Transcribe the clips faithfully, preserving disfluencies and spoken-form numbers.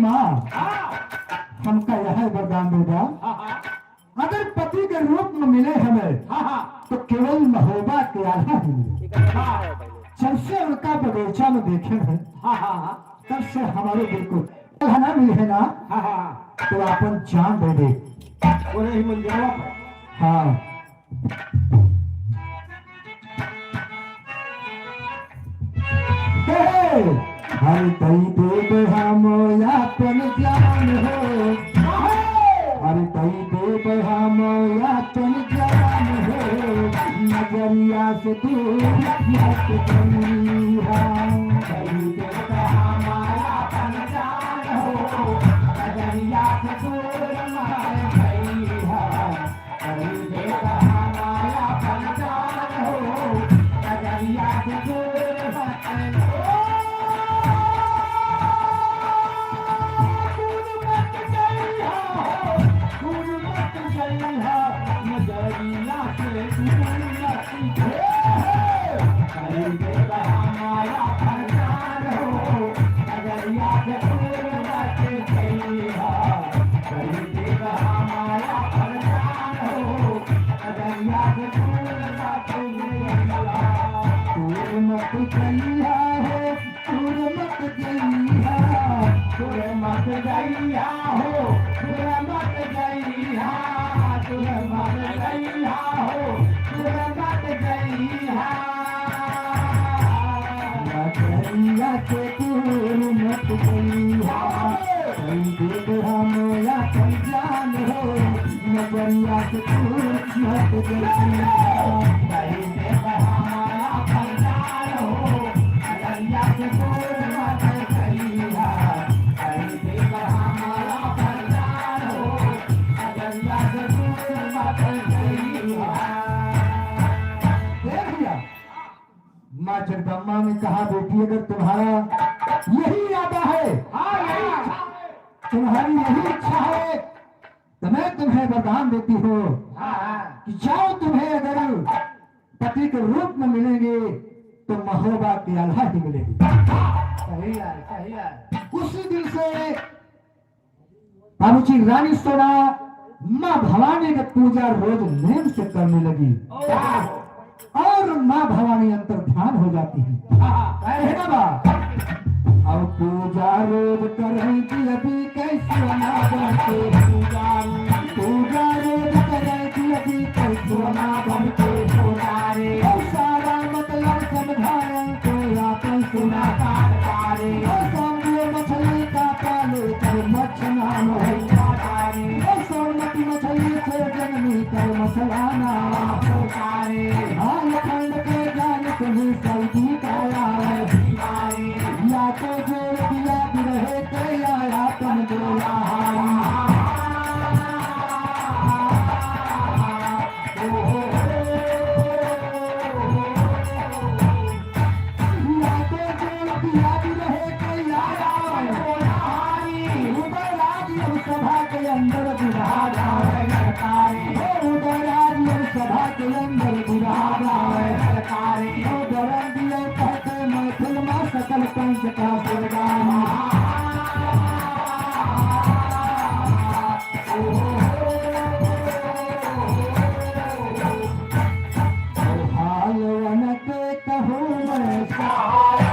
हाँ, हाँ। हमका यह वरदान दे दा। हाँ, हाँ। अगर पति के रूप में मिले हमें, हाँ, हाँ। तो केवल महोबा के आल्हा ही मिले। हाँ। जब से उनका बगीचा में देखे हैं, हाँ, हाँ, हाँ। तब से हमारे दिल को आल्हा ना मिले है ना, हाँ, हाँ, हाँ। तो अपन जान दे दे। वो नहीं मंदिरवा पर। हाँ। हे, हर दई देब हम आपन जान हो, हर दई देब हम आपन जान हो, नजरिया से दूर मत जइहा। दई देब हम आपन जान हो, नजरिया से दूर मत जइहा। दूर मत जइहा हो, दूर मत जइहा, दूर मत जइहा हो, दूर मत जइहा, दूर मत जइहा हो, दूर मत जइहा। नजरिया से दूर मत जइहा, कई देर हम या कई जान हो, नजरिया से दूर मत जइहा। ए भैया, माँ जगदम्बा ने कहा, बेटी, अगर तुम्हारा यही इरादा है, हाँ, यही इच्छा है। तुम्हारी यही इच्छा है, तो मैं तुम्हें वरदान देती हूँ हाँ, हाँ। कि जाओ, तुम्हें अगर पति के रूप में मिलेंगे तो महोबा की आल्हा ही मिलेगी। सही है, सही है। उसी दिन से बाबूजी, रानी सोना माँ भवानी की पूजा रोज नेम से करने लगी और माँ भवानी अंतर ध्यान हो जाती है। कहना बा, अब पूजा रोज करें कि अभी कैसे ना बनते। पूजा, पूजा रोज करें कि अभी कैसे ना बनते। पूजा रे, और सारा मतलब समझाएं तो आपन सुना। और समझो मछली का पाले कर मछली नाम है। और सरमती मछली से जन्मी कर मछली नाम। हाँ, अखंड के ज्ञान तुम्हें सल्दी का आवे। या तो जोड़ दिया रहे के या अपन जोड़ा हारी। सकल पंच का सरदार। हाल वनक कहूँ मैं सहारा।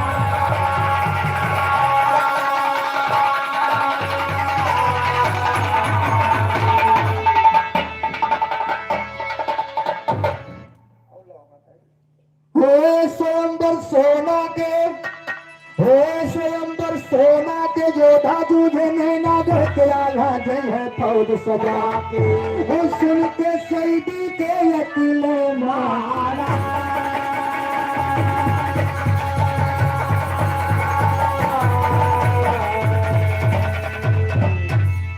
हे स्वयंवर सोना के, हे स्वयंवर सोना के, योधा जूझे नैना गढ़ के आल्हा जय है फौज सजा के। हे सुन के सैदी के यकीले मारा।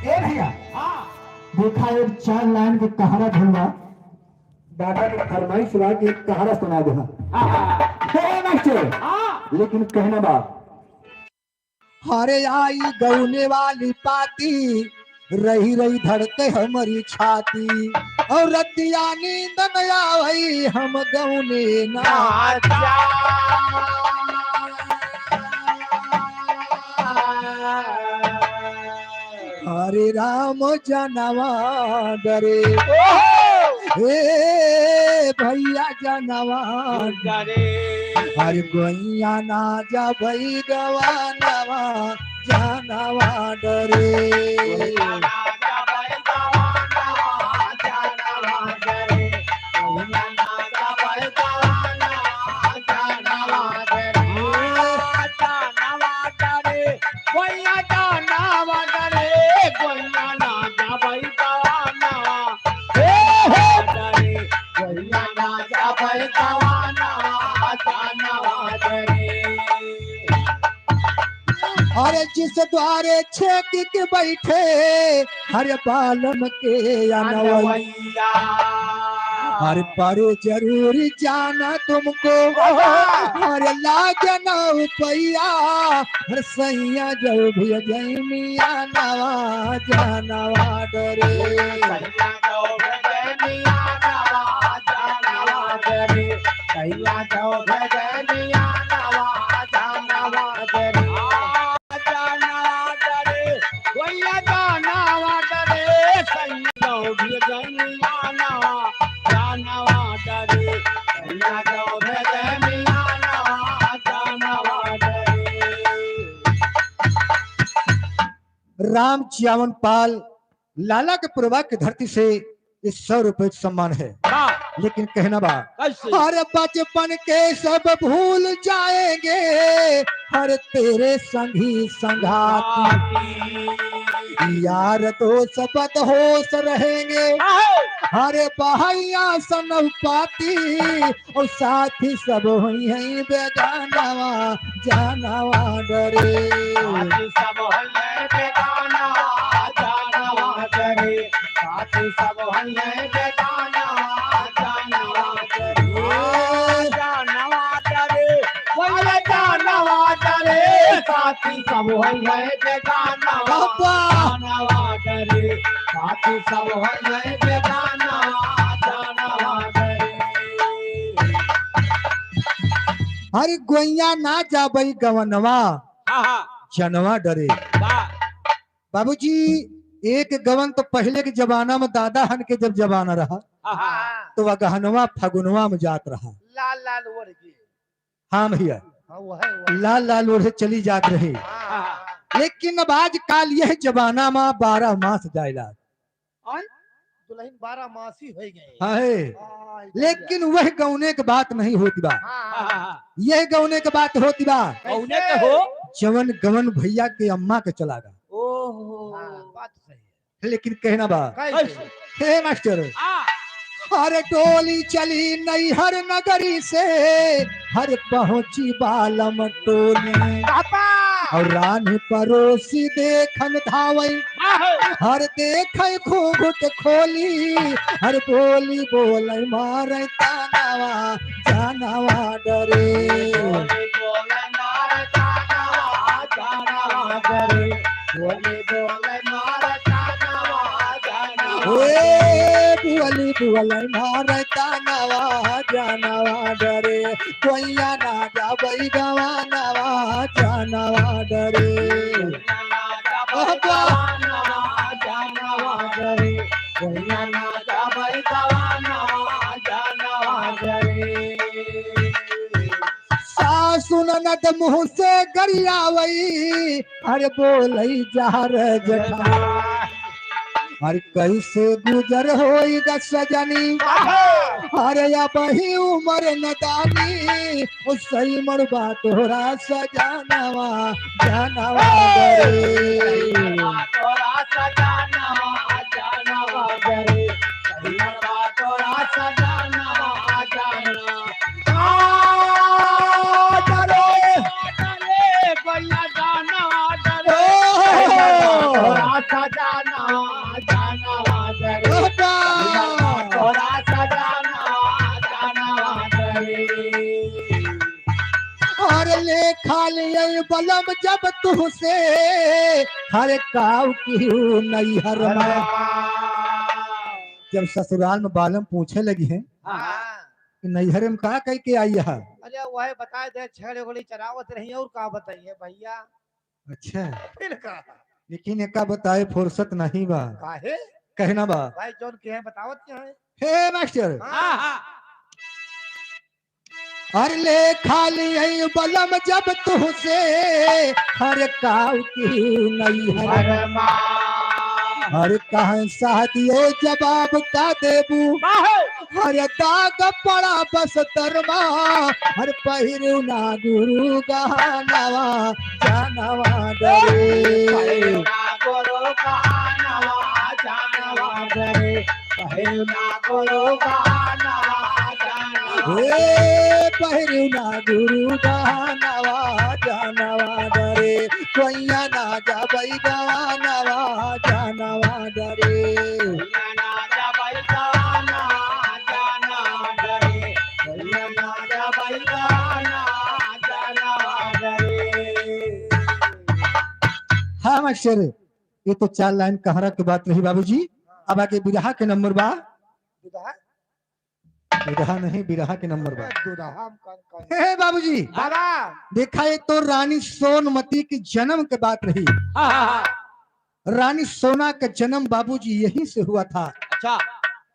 ए भैया, हाँ। देखा एक चार लाइन के कहारा धुनवा। दादा के फरमाइश बा कि एक कहारा सुना दे। हाँ, हाँ। कहे मास्टर, हाँ। लेकिन कहना बा। हरे आई गौने वाली पाती, रही रही धड़के हमरी छाती, और रतिया नींद न आवई हम गौने ना जा। हरे राम जानवा डरे। ओहो! हे भैया जानवा डरे। हरे गोइया ना जाबै गवानवा जानवा डरे। गोइया ना जाबै गवानवा जानवा डरे। गोइया ना जाबै गवानवा जानवा डरे। जानवा डरे। गोइया जानवा डरे, गोइया ना जाबै गवानवा। हे, हे। डरे, गोइया ना जाबै गवानवा, जानवा डरे। अरे जिस द्वारे छेक के बैठे, हरे बालम के अनवै। अनवैया। हरे पर जरूर जाना तुमको, ओहो। हरे लागे ना उपैया, हरे सैया जो भेजै मियानवा, जानवा डरे। सैया जो भेजै मियानवा, जानवा डरे। सैया जो भेजै मियानवा, जानवा डरे। जानवा डरे, भैया जानवा डरे, सैया जो भेजै मियानवा, जानवा डरे, सैया जो भेजै मियानवा, जानवा डरे। राम चियावन पाल लाला के पुरवा के धरती से ये सौ रुपए का सम्मान है। हाँ। लेकिन कहना बा, कैसे? हर बचपन के सब भूल जाएंगे, हर तेरे संगी संघाती। यार दोस्त बदहोश रहेंगे, हाँ। हर बहैया सनम पाती। और साथी सब होइहैं बेगानवा, जानवा डरे। साथी सब होइहैं बेगानवा, जानवा डरे। साथी सब होइहैं बेगानवा, जानवा डरे। जानवा डरे, भैया जानवा डरे। साथी सब होइहैं बेगानवा, बाबा। जानवा डरे। साथी सब होइहैं बेगानवा, जानवा डरे। अरे गोइया ना जाबै गवनवा, हाँ, हाँ। जनवा डरे। वाह। बाबूजी, एक गवन तो पहिले के जमाना में दादा हन के जब जमाना रहा, हाँ, हाँ। तो वह गहनवा फगुनवा में जात रहा। लाल लाल ओढ़ के। हाँ भैया। हाँ, वह है, वह। लाल लाल ओढ़े चली जात रहे। हाँ। लेकिन अब आजकल यह जमाना में बारह मास जाइला। आय? दुल्हन बारह मासी होइ गए। हाँ है। आय, लेकिन भैया। वह गौने के बात नहीं होती बा। हाँ, हाँ, हाँ। हाँ। यह गौने के बात होती बा। गौने के हो? जवन गवन भैया के अम्मा के चला गा। ओहो। हाँ, बात सही है। लेकिन कहना बा। कैसे? कैसे? हे मास्टर। आ। अरे डोली चली नैहर नगरी से, हर पहुँची बालम टोली। पापा। और रानी परोसी देखन धावै, आहो। हर देखै घूंघट खोली, हर बोली बोलै मारै तानवा, जानवा डरे। बोली बोलै मारै तानवा, जानवा डरे। बोली बोलै मारै तानवा, जानवा। ए, बोली बोलै मारै तानवा, जानवा डरे। कोइया ना जाबै गवानवा, जानवा डरे। कोइया ना जाबै गवानवा, जानवा डरे। कोइया ना जाबै गवानवा, जानवा डरे। सासु ननद मुँह से गरियावै, अरे बोलै जहर जेठा। अरे कैसे गुजर होई ग सजनी, अरे अबहीं उमर नदानी, ओ सही मरबा तोहरा सजनवा, जानवा डरे। तोहरा सजनवा, जानवा डरे। सही मरबा तोहरा सजनवा, जानवा। आ, डरे। डरे, भैया जानवा डरे। ओ। तोहरा सजनवा, जानवा डरे। ओ बा। तोहरा सजनवा, जानवा डरे। अरे लेखा लियै बलम जब तुहसे, हर काव किहू नैहर में। अरे। जब ससुराल में बालम पूछे लगिहैं हाँ। कि नैहर में का कह के आई है? अरे वह बताए दे, छेड़ गोली चरावत रही और का बताइए भैया। अच्छा। फिर का? लेकिन एका बताए फुर्सत नहीं बा। काहे? कहना बा। भाई जौन के हैं बतावत क्या है? हे मास्टर। हाँ, हाँ। अरे ले खाली है बलम जब तुहसे, हर काव की नहीं है। अरे माँ। अरे कहाँ शादियो जवाब का देबू? काहे? हर दाग पड़ा बस दरमा, हर पहिरू ना गुरु गहनवा, जानवा डरे। पहिरू ना गुरु गहनवा, जानवा डरे। पहिरू ना गुरु गहनवा, जानवा। हे पहिरू ना गुरु गहनवा, जानवा डरे। कोइया ना जाबै गहनवा, जानवा डरे। कोइया ना जाबै गहनवा, जानवा डरे। हाँ मास्टर, ये तो चार लाइन कहरा के बात रही बाबूजी। अब आगे बिरहा के नंबर बा। बिरहा? बिरहा नहीं, बिरहा के नंबर बा। बिरहा हम कौन, कौन? हे, हे बाबूजी, बाबा। देखा, ये तो रानी सोनमती के जन्म के बात रही। हाँ, हाँ, हाँ। रानी सोना का जन्म बाबूजी यहीं से हुआ था। अच्छा।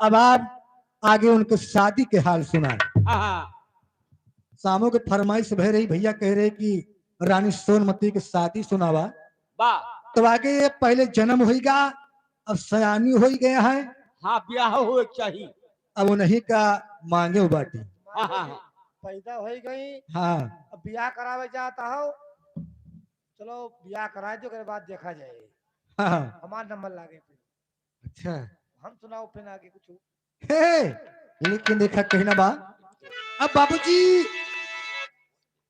अब आप आगे उनके शादी के हाल सुनाए। हाँ, हाँ। सामो के फरमाइश भय रही, भैया कह रहे कि रानी सोनमती के शादी सुनावा। वाह। तो आगे ये पहले जन्म होइगा, अब सयानी होई गया है। हाँ, ब्याह होए के चाही। अब उन्हीं का मांगे बाटी। हाँ, हाँ, हाँ। पैदा होई गई। हाँ। अब ब्याह करावे जाता हो, चलो ब्याह कराए दो, ओकरे बाद देखा जाए। हाँ, हाँ। हमार नंबर लागे फिर। अच्छा। हम सुनाओ फिर आगे कुछ। हे, लेकिन देखा कहना बा, अब बाबूजी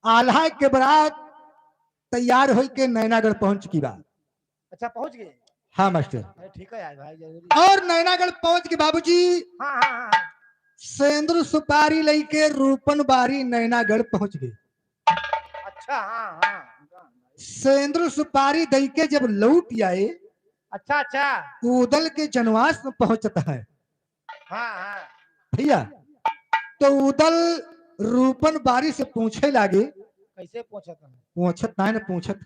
आल्हा के बारात तैयार होई के नैनागढ़ पहुंच की बा। अच्छा, पहुंच गए? हाँ मास्टर। अरे ठीक है यार भाई, जरूरी। और नैनागढ़ पहुंच के बाबूजी हाँ, हाँ, हाँ, हाँ। सेंदुर सुपारी लइके रूपन बारी नैनागढ़ पहुंच गए। अच्छा, हाँ, हाँ। सेंदुर सुपारी दइके जब लौट आए, अच्छा, अच्छा। उदल के जनवास में पहुंचत है। हाँ, हाँ। भैया, तो उदल रूपन बारी से पूछे लागे। कैसे पूछत है? पूछत नाहीं न पूछत।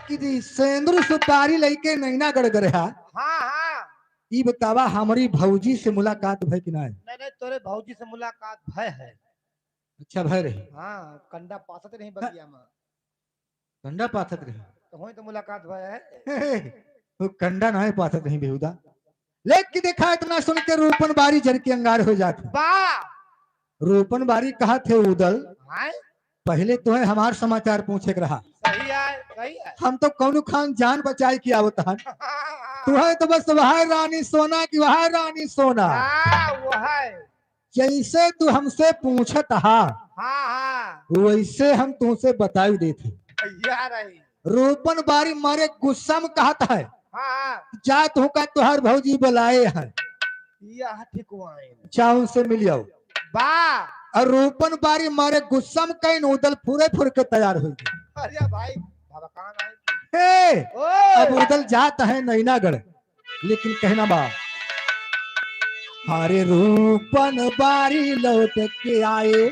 कि जी, सेंदुर सुपारी लइके नैनागढ़ गरहा। हाँ, हाँ। ई बतावा, हमरी भौजी से मुलाकात भय कि नाहीं? नहीं, नहीं, तोरे भौजी से मुलाकात भय है। अच्छा, भय रही। हाँ, कंडा पासत रही बगिया में। कंडा पाथत रही। तो होई तो मुलाकात भय है। वो कंडा नाहीं पाथत रही बेहुदा। लेकिन देखा, इतना सुन के रूपन बारी जर के अंगार हो जात है। बा। रूपन बारी कहत है उदल, आय? पहले तोहे हमार समाचार पूछे के रहा। सही है, सही है। हम तो कौनो खान जान बचाए के आवत हन। तोहे तो बस वह रानी सोना की, वह रानी सोना। हाँ, वो है। जैसे तू हमसे पूछत हा, हाँ, हाँ। वैसे हम तुमसे बताई देत है। भैया रही। रूपन बारी मारे गुस्सा में कहत है, हाँ, हाँ। जा तू का तोहार भौजी बुलाए हैं। यह ठीक वाइन। जा उनसे मिल आओ। बा। और रूपन बारी मारे गुस्सा में कहीं उदल फुरे फुर के तैयार हो गए। अरे भाई, बाबा कहाँ आए? हे, ओ। अब उदल जात है नैनागढ़। लेकिन कहना बा, हरे रूपन बारी लौट के आए,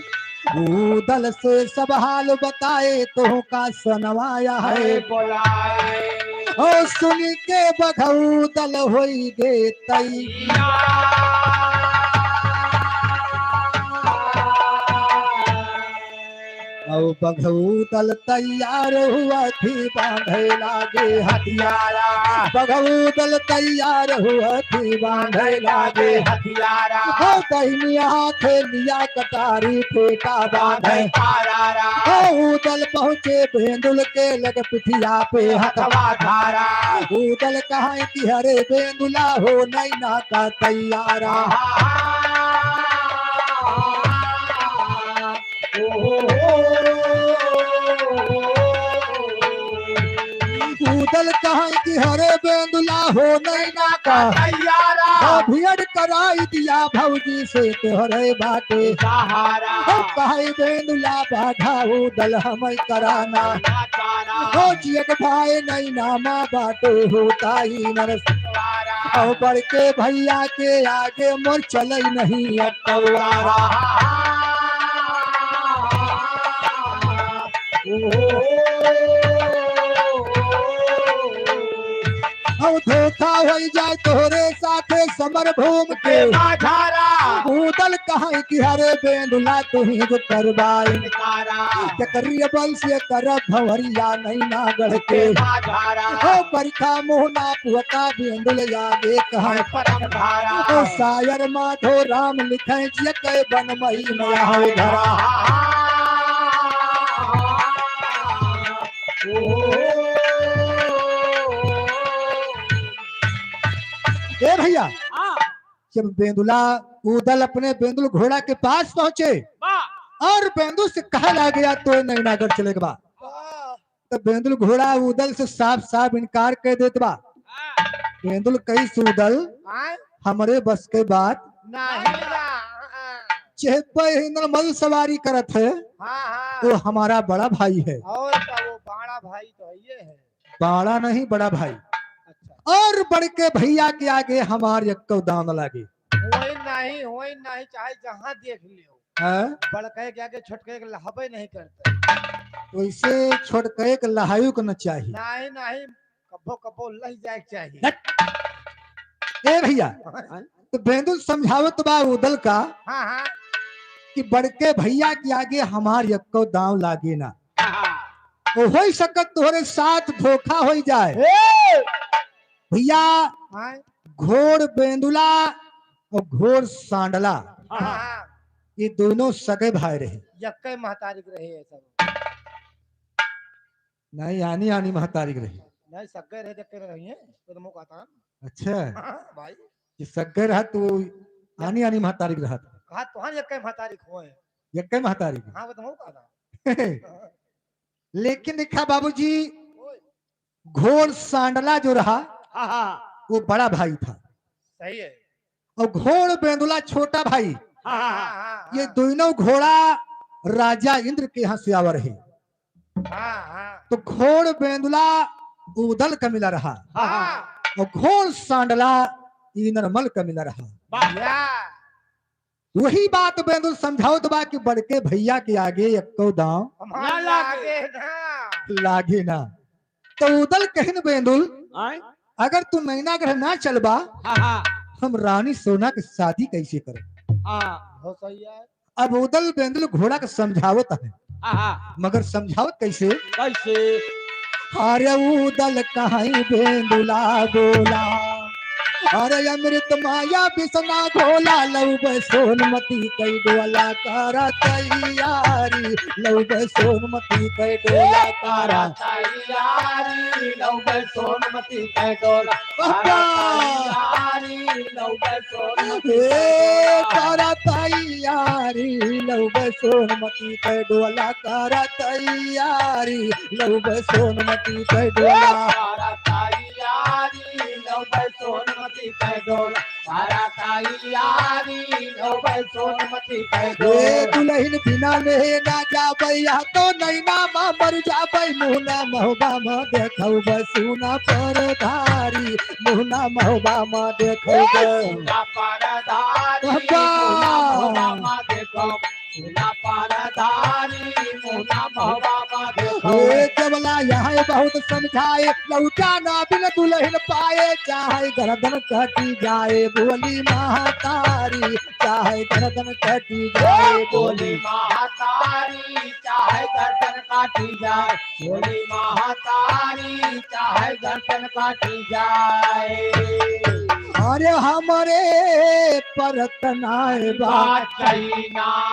उदल से सब हाल बताए, तो का सनवाया है। अरे बोलाए। ओ सुन के बघौदल होई गे तैयार। औ बघौदल तैयार हुआ थी बांधे लागे हथियारा। बघौदल तैयार हुआ थी बांधे लागे हथियारा। हो दहिनी हाथे लिया कटारी फेंटा बांधे। हो उदल पहुँचे बेंदुल के लग पिठिया पे हथवा धारा। उदल कहाँ कि हरे बेंदुला हो नैना का तैयारा। उदल कहाँ कि हरे बेंदुला हो नैना का तैयारा। भियड़ कराई दिया भौजी से तोहरे बाटे सहारा। कहे बेंदुला बाघा उदल हमें कराना। हो जियक भाई नैना मा बाटे होता ही नरस। और बड़के भैया के आगे मोर चले नहीं अटवारा। धोखा होइ जाए तोहरे साथे समर भूम के। के बाझारा। उदल कहाँ कि हरे बेंदुला तुही जो करवाई। निकारा। केकरिया बल से करब भंवरिया नैनागढ़ के। के बाझारा। ओ बरखा मोहना पुहता बेंदुल आगे कहाँ। परम धारा। ओ सायर माधो राम लिखे जिय के बन मही मया हो धरा। ए भैया, हाँ। जब बेंदुला उदल अपने बेंदुल घोड़ा के पास पहुंचे वाह। और बेंदुल से कहे लागे, "या तो नैनागढ़ चले के बा।" वाह। तो बेंदुल घोड़ा उदल से साफ साफ इनकार कर देत बा। हाँ। बेंदुल कहिस उदल, आय? हमरे बस के बात नहीं बा। हाँ। जे पे ही नरमल सवारी करत है, हाँ, हाँ। वो हमारा बड़ा भाई है। और का, वो बड़ा भाई तो है, ये है। बड़ा नहीं, बड़ा भाई। अच्छा। और बड़के भैया के आगे हमार एक्को दांव न लागे। होई नहीं, होई नहीं, चाहे जहाँ देख लियो। हाँ? बड़के के आगे छोटके के लहबे नहीं करते। तो इसे छोटके के लहायु को न चाहिए। नहीं, नहीं, कब्बो, कब्बो लह जाए के चाहिए। हट। ए भैया, हाँ। तो बेंदुल समझावत बा उदल का हाँ, हाँ। कि बड़के भैया के आगे हमार एक्को दांव लागे ना। हाँ। तो होइ सकत तोहरे साथ धोखा होइ जाए। ए! भैया, हाँ। घोड़ बेंदुला और घोड़ सांडला, हाँ। ये दोनों सगे भाई रहे। यक्के महतारी के रहे ये सब। नहीं, आनी आनी महतारी के रहे। नहीं, सगे रहे, यक्के रहे हैं, तो तुमको कहता। अच्छा। हाँ, भाई। ये सगे रहा तो आनी आनी महतारी के रहा। कहा तुहान यक्के महतारी खोए। यक्के महतारी के। हाँ, वो तुमको कहता। लेकिन देखा बाबूजी, ओए। घोड़ सांडला जो रहा, हाँ, हाँ। वो बड़ा भाई था। सही है। और घोड़ बेंदुला छोटा भाई। हाँ, हाँ, हाँ। हाँ, ये हाँ। दोनों घोड़ा राजा इंद्र के यहाँ से आवर है। हाँ, हाँ। तो घोड़ बेंदुला उदल का मिला रहा। हाँ, हाँ। और घोड़ सांडला इनरमल का मिला रहा। वाह। या। वही बात बेंदुल समझावत बा कि बड़के भैया के आगे एक्को दांव हमार ना लागे। लागे ना। लागे ना। तो उदल कहिन बेंदुल, आय? अगर तू नैनागढ़ ना चलबा, हाँ, हाँ। हम रानी सोना के शादी कैसे करब? हाँ। बहुत सही है। अब उदल बेंदुल घोड़ा के समझावत है। हाँ, हाँ। मगर समझावत कैसे? कैसे? अरे उदल कहीं बेंदुला बोला, अरे अमृत माया बिसना घोला, लौब सोनमती कई डोला करा तैयारी, लौब सोनमती कई डोला करा तैयारी, लौब सोनमती कई डोला बाबा। करा तैयारी, लौब सोनमती ए, करा तैयारी, लौब सोनमती कई डोला करा तैयारी, लौब सोनमती कई डोला। करा तैयारी, लौब सोनमती कई डोला। करा तैयारी, लौब सोनमती कई ए, डोला। दुलहिन बिना लेहे ना जाबै, या तो नैना मा मर जाबै, मुहना महुबा मा देखौब सुना परधारी, मुहना महुबा मा देखौब। ए, सुना परधारी, बाबा। मुहना महुबा मा देखौब। सुना परधारी, मुहना महुबा मा देखौब। ए, जबला यहाँ बहुत समझाए, लौटा ना बिन दुलहिन पाए, चाहे गर्दन कटी जाए, बोली महतारी, चाहे गर्दन कटी जाए, ए, बोली बोली महतारी, चाहे गर्दन काटी जाए, बोली महतारी, चाहे गर्दन काटी जाए। अरे हमरे परत नाय बा। बात कही ना।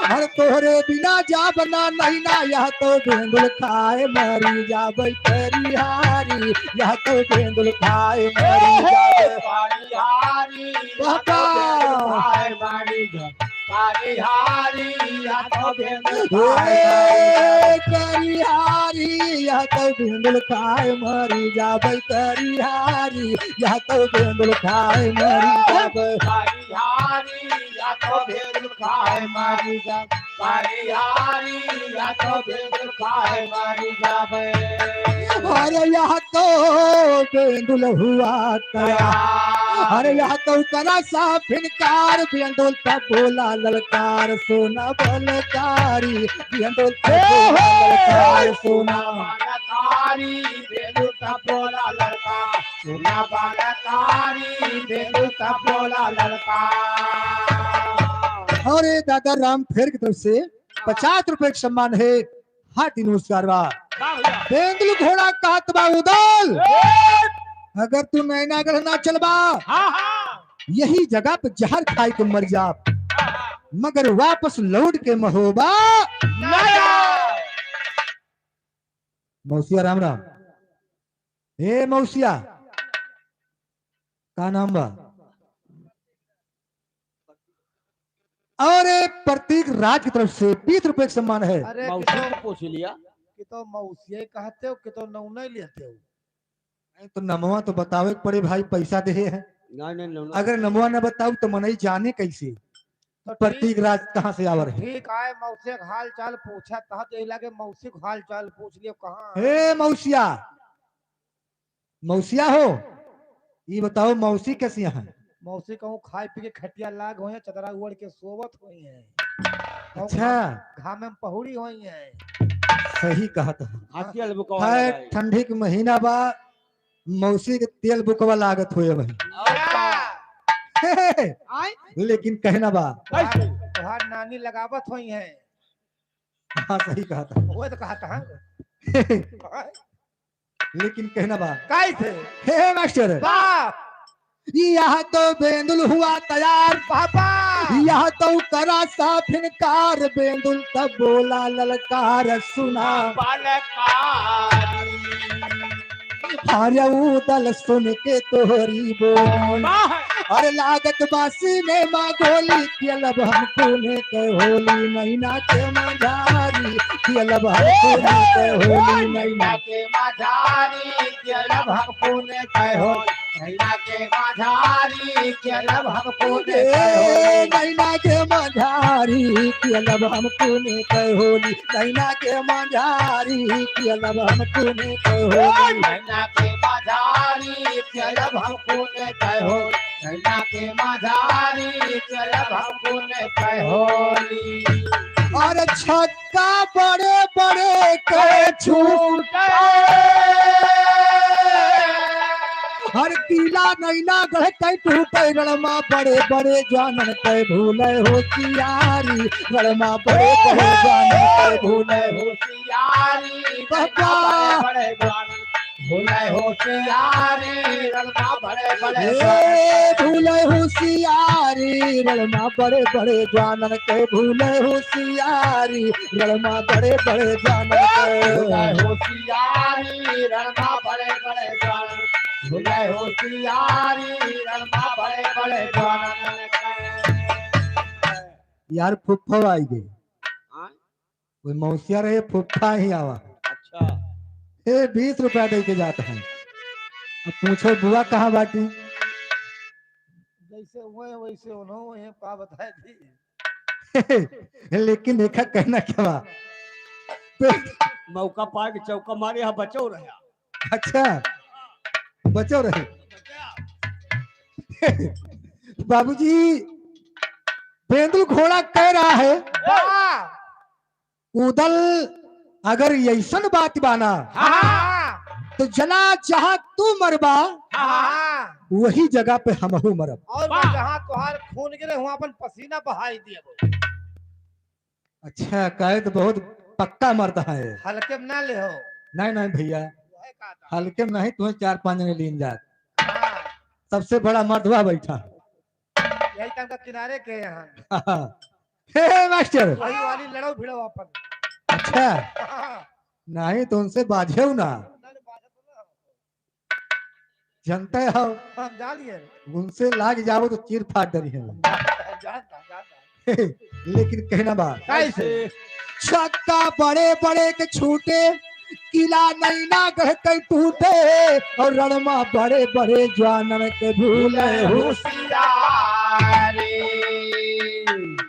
हर तोहरे बिना जाब ना नैना, या तो बेंदुल खाए मरी जाबै करिहारी, या तो बेंदुल खाए मरी जाबै। करिहारी, बाबा। या तो बेंदुल खाए मरी जाबै। करिहारी, या तो बेंदुल खाए ए, करिहारी, या तो बेंदुल खाए मरी जाबै। करिहारी, या तो बेंदुल खाए मरी जाबै। करिहारी, या तो बेंदुल खाए मरी जाबै। परिहारी, या तो बेंदुल खाए मरी जाबे। अरे यह तो बेंदुल हुआ तया। अरे यह तो करा साफ इनकार, बेंदुल तब बोला ललकार, सुना बलकारी, बेंदुल तब बोला ललकार, सुना बलकारी, बेंदुल तब बोला ललकार, सुना बलकारी, बेंदुल तब बोला ललकार। अरे दादा राम फेर की तरफ से पचास रुपए का सम्मान है। हार्दिक नमस्कार बा। वाह भैया। बेंदुल घोड़ा कहत बा उदल, ए! अगर तू नैनागढ़ ना चलबा, हाँ, हाँ। यही जगह पे जहर खाए के मर जाब, हाँ, हाँ। मगर वापस लौट के महोबा ना जाब। मौसिया राम राम। ए मौसिया, का नाम बा? और एक प्रतीक राज की तरफ से बीस रुपए का सम्मान है। अरे, मौसी कितो, को पूछ लिया। कितो मौसिया कहते हो, कितो नौना लेते हो। नहीं तो नमवा तो बतावे के पड़े भाई, पैसा दे है। नहीं, नहीं, नौना। अगर नमवा न बताऊ तो मनई जाने कैसे? तो प्रतीक ठीक, राज कहाँ से आवर है? ठीक आए, मौसी के हाल चाल पूछा, तब यही लागे मौसी के हाल चाल पूछ लियो, कहाँ है? हे मौसिया, मौसिया हो, ई बताओ मौसी कैसी हैं? मौसी कहूँ खाए पी के खटिया लाग होई हैं, चदरा ओढ़ के सोवत होई हैं। कहूँ अच्छा। घाम, घाम में पहुड़ी होई हैं। सही कहत है। हाँ, तेल बुकवा है, लगाई। ठंडी के महीना बा, मौसी के तेल बुकवा लागत होई भाई। अच्छा। आय? लेकिन कहना बा। कैसे? तोहार नानी लगावत होई हैं। हाँ, सही कहत है। वो तो कहत है। लेकिन कहना बा। कैसे? हे, हे मास्टर। बा। यह तो बेंदुल हुआ तैयार। बाबा। यह तो करा साफ इनकार, बेंदुल तब बोला ललकार सुना। बलकारी। अरे उदल सुन के तोहरी बोल। वाह। अरे लागत बा सिनेमा गोली, खेलब हम खूने के होली, नैना के मझारी, खेलब हम खूने के होली, नैना के मझारी, खेलब हम खूने के होली, नैना के मझारी, खेलब हम खूने के होली। ए, नैना के मझारी, खेलब हम खूने के होली, नैना के मझारी, खेलब हम खूने के होली। नैना के मझारी, खेलब हम खूने के होली, नैना के मझारी, खेलब हम खूने के होली। अरे छक्का बड़े बड़े के छूटे। हर किला नैनागढ़ के टूटे, रणमा बड़े बड़े जानन के भूले होशियारी, रणमा बड़े बड़े जानन के भूले होशियारी, बाबा। बड़े बड़े जानन भूले होशियारी, रणमा बड़े बड़े ए, जानन। भूले होशियारी, रणमा बड़े बड़े जानन के भूले होशियारी, रणमा बड़े बड़े जानन के। भूले होशियारी, रणमा बड़े बड़े जानन, भूले होशियारी, रणमा बड़े बड़े जानन के। यार, फुफ्फा आई गई। हाँ? कोई मौसिया रहे, फुफ्फा ही आवा। अच्छा। ए, बीस रुपया दे के जात है। अब पूछो बुआ कहाँ बाटी? जैसे हुए वैसे उन्हों हुए, का बताए थी। लेकिन देखा कहना क्या बा? मौका पाए के चौका मारे, यहाँ बचो रहा। अच्छा, बचो रहे। बाबूजी, बेंदुल घोड़ा कह रहा है, वाह। उदल, अगर ऐसन बात बाना, हाँ। तो जला जहाँ तू मरबा, हाँ। वही जगह पे हमहू मरब। और वाह। जहाँ तोहार खून गिरे, वहाँ अपन पसीना बहाई दिए। अच्छा, कहे तो बहुत पक्का मर्द है। हल्के में ना ले हो। नहीं, नहीं भैया, वही कहा था। हल्के में नहीं, तुम्हें चार पांच जने लीन जात। हाँ। सबसे बड़ा मर्द हुआ बैठा। यही तक किनारे के यहाँ। हे, हे, मास्टर। वही वाली लड़ो भिड़ो अपन। अच्छा। हाँ। नहीं तो उनसे बाझेउ ना। जनते हो। हम जानिए। उनसे लाग जाओ तो चीर फाड़ डरी है। जानता, जानता। लेकिन कहना बा। कैसे? छक्का बड़े बड़े के छूटे, किला नैनागढ़ के टूटे, और रणमा बड़े बड़े जवानन के भूले होशियारी।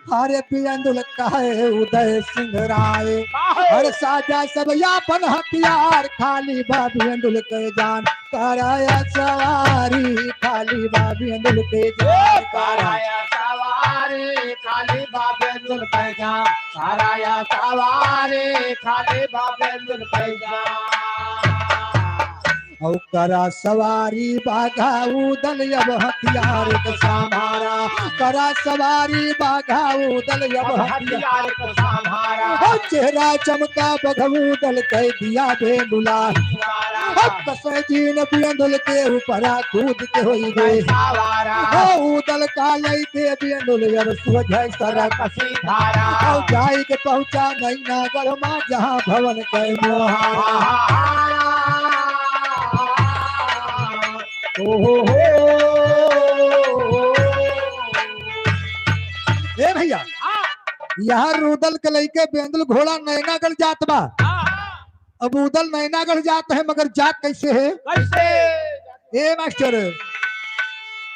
अरे बेंदुल कहे उदय सिंह राय, काहे? अरे साजा सब यापन हथियार, खाली बा बेंदुल के जान। कराया सवारी, खाली बा बेंदुल के जान। कराया सवारी, खाली बा बेंदुल के जान। कराया सवारी, खाली बा बेंदुल के जान। औ करा सवारी बाघा उदल अब हथियार क संभारा, करा सवारी बाघा उदल अब अब हथियार हथियार क संभारा। औ चेहरा चमका बघ उदल कह दिया बेंदुला। संभारा। अब कसे जीन बेंदुल के ऊपरा कूद के होई गे। सवारा। औ उदल का लई के बेंदुल अब सोझे सरक। सरक सीधारा। औ जाई के पहुँचा नैना गढ़ मा जहाँ भवन कह मोहारा। ओहो हो। ए भैया, हाँ। यहाँ उदल के लइके बेंदुल घोड़ा नैनागढ़ जात बा। हाँ, हाँ। अब उदल नैनागढ़ जात है, मगर जात कैसे है? कैसे? ए मास्टर,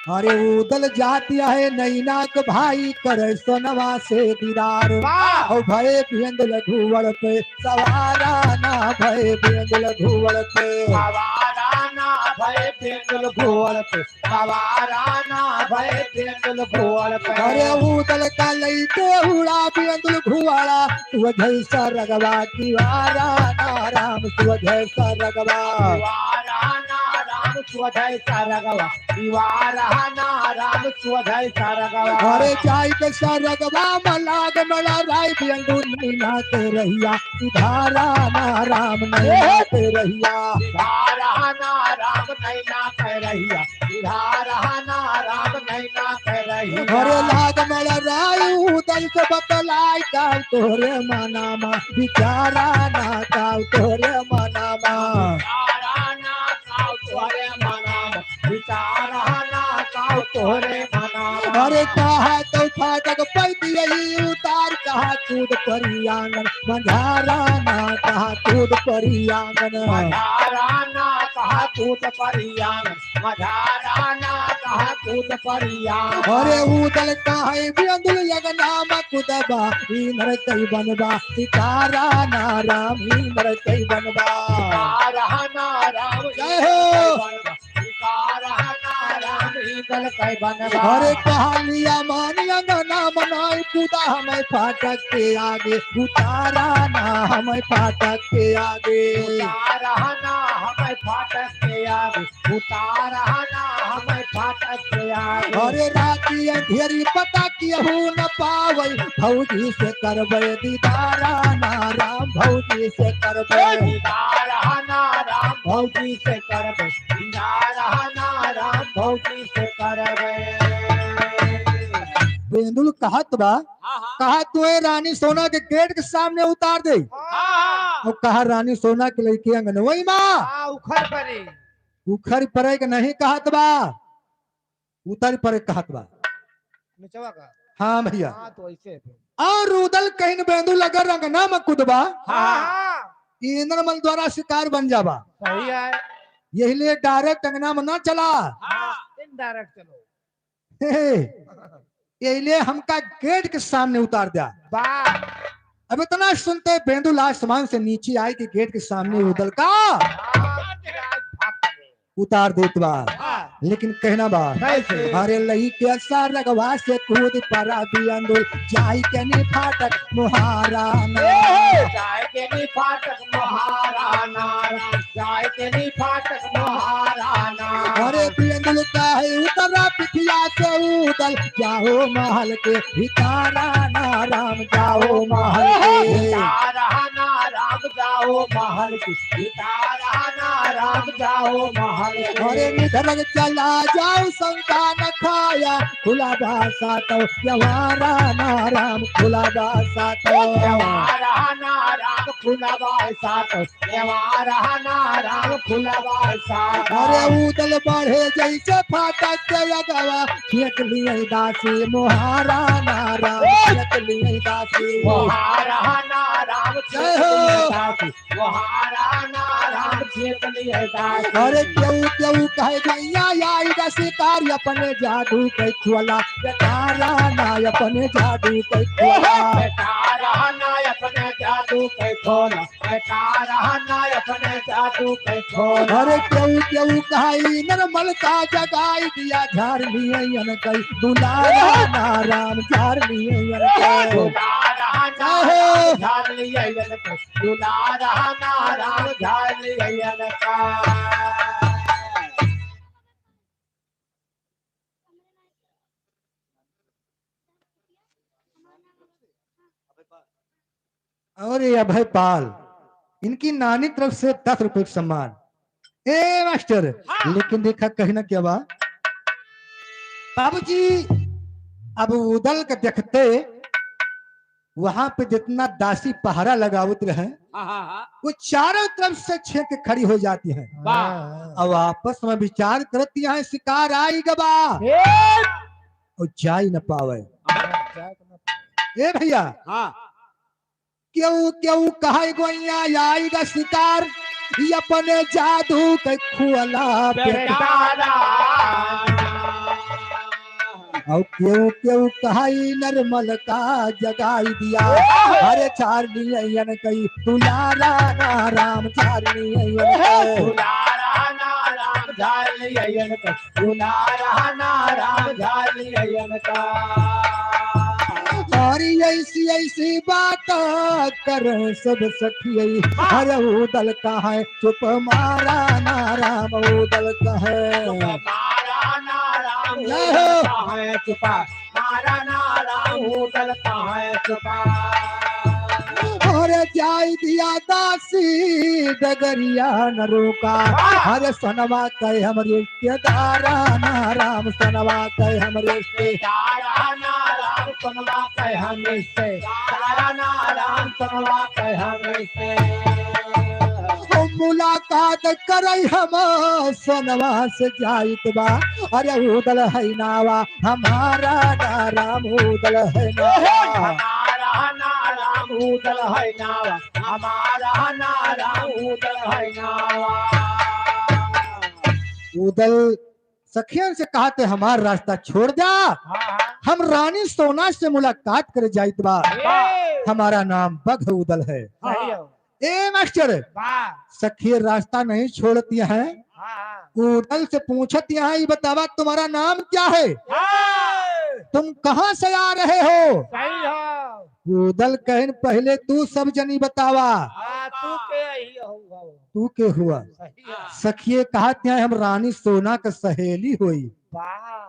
अरे उदल जात है नैना के भाई करे सोनवा से दीदार। वाह। औ भये बेंदुल घुवड़ पे सवारा ना भये बेंदुल घुवड़ पे। सवारा ना भये बेंदुल घुवड़ पे। सवारा ना भये बेंदुल घुवड़ पे। अरे उदल का लइके उड़ा बेंदुल घुवड़ा, सोझे सरगवा किवारा ना राम सोझे सरगवा। किवारा ना राम सोझे सरगवा। किवारा ना राम सोझे सरगवा। अरे जाई के सरगवा मा लाग मड़ा राय बेंदुल नैना के रहिया। सुधारा ना राम नैना के रहिया। सुधारा ना राम नैना के रहिया। सुधारा ना राम नैना के रहिया। अरे लाग मड़ा राय उदल से बतलाई का तोहरे मनामा। विचारा ना का तोहरे मनामा। विचारा ना का तोहरे मनामा। विचारा ना का तोहरे मनामा। अरे कहा तो फाटक पैती यही उतार, कहा कूद परी आंगन, मझारा ना कहा कूद परी आंगन। मझारा ना कहा कूद परी आंगन, मझारा ना कहा कूद परी आंगन। अरे उदल कहे बेंदुल यगना मा कुदबा, इनर कई बनबा, सितारा ना राम इनर कई बनबा। सितारा ना राम जय हो। इनर कई बनबा। उतारा ना राम इनर कई बनबा। अरे कहलिया मानिया ना नाम नाई कूदा हमें फाटक के आगे। उतारा ना हमें फाटक के आगे। उतारा ना हमें फाटक के आगे। उतारा ना हमें फाटक के आगे। अरे राती अंधेरी पता केहू न पावै, भौजी से करबै दीदारा ना राम, भौजी से करबै। दीदारा ना राम, भौजी से करबै। दीदारा ना राम, भौजी से करबै। बेंदुल कहत बा, हाँ, हाँ। कहा तू ए रानी सोना के गेट के सामने उतार दे। हाँ, हाँ। और कहा रानी सोना के लइके अंगनवई मा। हाँ, उखड़ पड़ी। उखड़ पड़े के नहीं कहत बा, उतर पड़े कहत बा। निचवा का? हाँ भैया। हाँ, तो ऐसे है फिर। और उदल कहीं बेंदुल अगर अंगना मा कुदबा, हाँ। इनर मल द्वारा शिकार बन जाबा। सही है। यही लिए direct अंगना मा ना चला। हाँ। Indirect चलो। हे, यही लिए हमका गेट के सामने उतार दिया। वाह। अब इतना सुनते बेंदुल आसमान से नीचे आए कि गेट के सामने उदल का हाँ, भाग चले। उतार देत बा। हाँ। लेकिन कहना बा, कैसे? अरे लइके सरगवा से कूद परा बेंदुल, जाई के नी फाटक मोहारा ना। ए, जाई के नी फाटक मोहारा ना, जाई के नी फाटक मोहारा ना। अरे बेंदुल कहे उतरा पिठिया से उदल, जाओ महल के भितारा ना राम, जाओ महल के। भितारा ना राम, जाओ महल के। भितारा ना राम जाओ महल के। अरे निधरक चला जाओ संतान खाया, खुला बासा तो व्यवहारा ना राम, खुला बासा तो। व्यवहारा ना राम, खुला बासा तो। व्यवहारा ना राम, खुला बासा तो। अरे उदल बढ़े जैसे फाटक के अगवा, फेंक लिए दासी मोहारा ना राम, फेंक लिए दासी। मोहारा ना राम, जय हो। फेंक लिए दासी। मोहारा ना राम, अरे केहू केहू कहे गैया आई गा शिकार, अपने जादू के खोला, बेटारा ना अपने जादू के खोला। बेटारा ना अपने जादू के खोला, बेटारा ना अपने जादू के खोला। अरे केहू केहू कहे निर्मल का जगाई दिया, झार लियन कई दुलारा ना राम, झार लियन कई। दुलारा ना राम, झार लियन कई। दुलारा ना राम, झार लियन कई। और ये अभय पाल, इनकी नानी तरफ से दस रुपए का सम्मान। ए मास्टर, हाँ। लेकिन देखा कहीं ना क्या बा बाबूजी, अब उदल के देखते वहां पे जितना दासी पहरा लगावत रहे, हाँ, हाँ, हाँ। वो चारों तरफ से छेक के खड़ी हो जाती हैं। वाह। अब आपस में विचार करती हैं, शिकार आई गबा ए! और जा ही न पावे। हाँ। ए भैया, हाँ। केहू केहू कहे गोइया आई गा शिकार, ये अपने जादू के खोला पे बेटारा। और केहू केहू कहे निर्मल का जगाई दिया। ओहो! अरे झार लियन कई दुलारा ना राम, झार लियन कई। दुलारा ना राम, झार लियन कई। दुलारा ना राम, झार लियन कई। और ऐसी ऐसी बात कर सब सखियई। हाँ। अरे उदल कहे चुप मारा ना राम, उदल कहे। चुप मारा ना राम, जय हो। उदल कहे चुप मारा ना राम, उदल कहे चुप। अरे जाई दिया दासी डगरिया न रोका। हाँ। अरे सोनवा कहे हमरे रिश्तेदारा ना राम, सोनवा कहे हमरे रिश्ते- रिश्तेदारा ना राम, सोनवा कहे हम रिश्तेदारा ना राम, सोनवा कहे हम रिश्ते- ओ मुलाकात करई हम सोनवा से जाइत बा। अरे उदल है नावा हमारा ना राम, उदल है नावा। हमारा ना राम, उदल है नावा। हमारा ना राम, उदल है नावा। उदल सखियन से कहते, "हमार रास्ता छोड़ द्या, हाँ, हाँ। हम रानी सोना से मुलाकात करे जाइत बा। ए! हमारा नाम बघ उदल है।" सही है। ए मास्टर, वाह। सखी रास्ता नहीं छोड़ती हैं। हाँ, हाँ। उदल से पूछती हैं, "ये बतावा तुम्हारा नाम क्या है? हाँ। तुम कहाँ से आ रहे हो?" सही है। उदल कहन, "पहले तू सब जनी बतावा।" हाँ, तू के ही हो, हो। तू के हुआ? सही है। सखिए कहत हैं, "हम रानी सोना क सहेली होई।" वाह।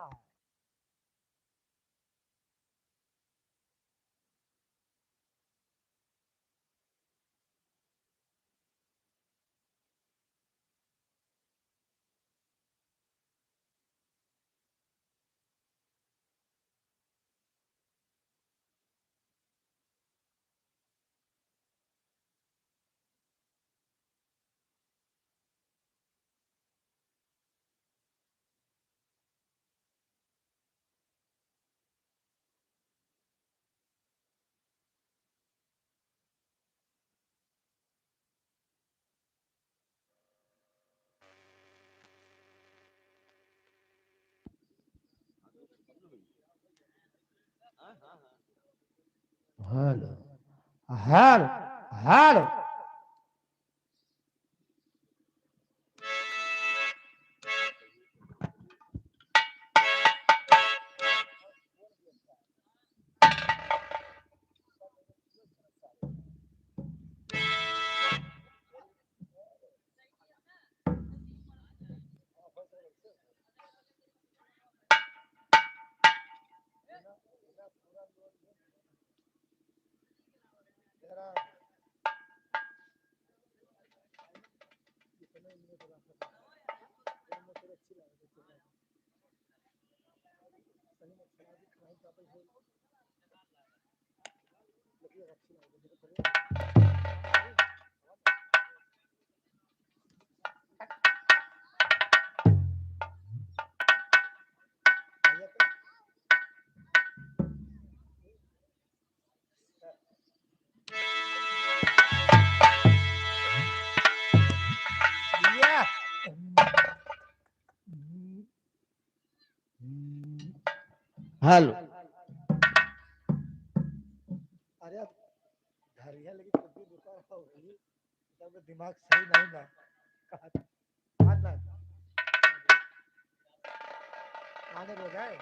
हेलो, हेलो, हेलो। हेलो। अरे, अब धरिया लेकिन कुछ भी दुकान हो गई, तब दिमाग सही नहीं ना। कहाँ, कहाँ ना? आने दो जाए।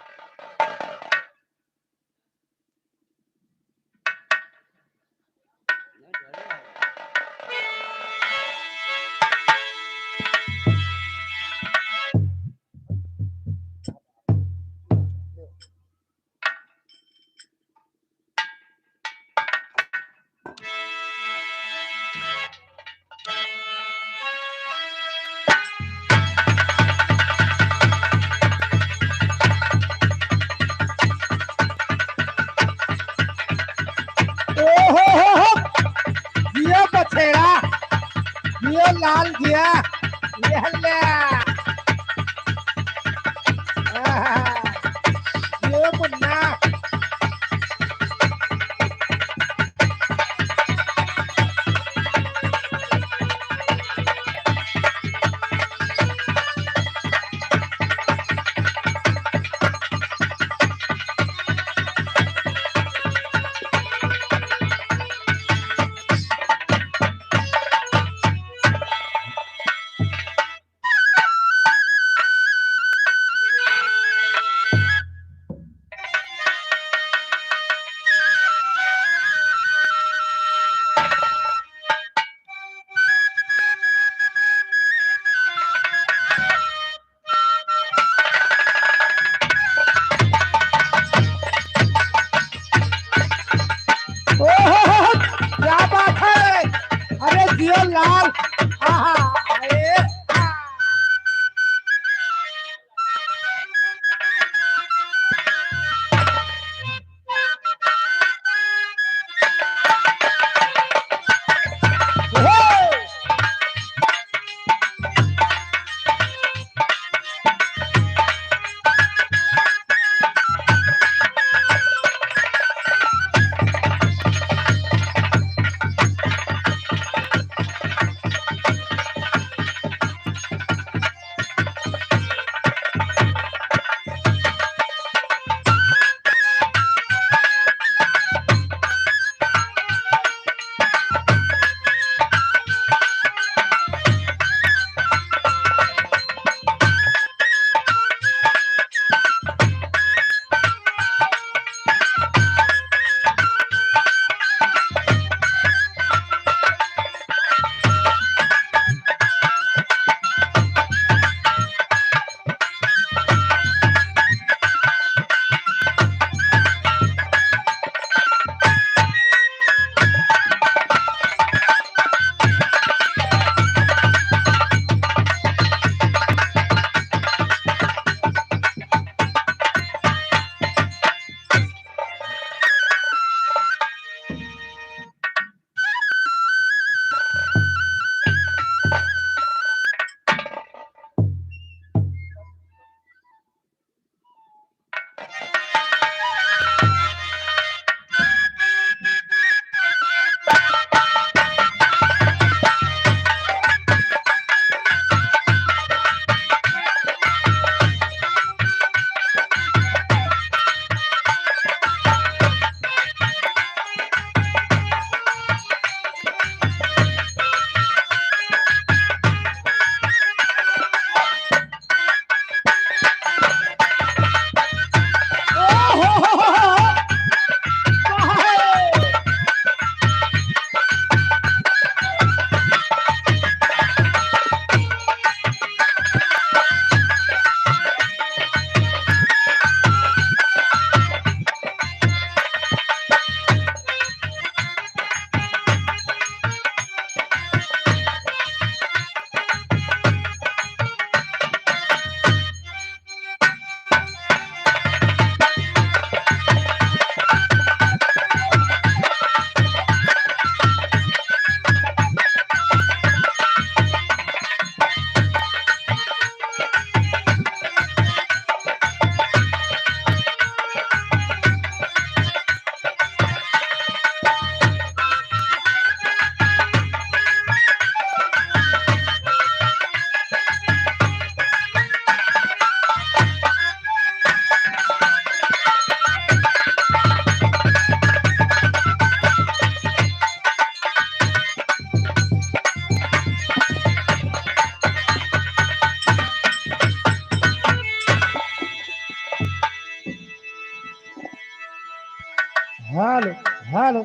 हेलो, हेलो।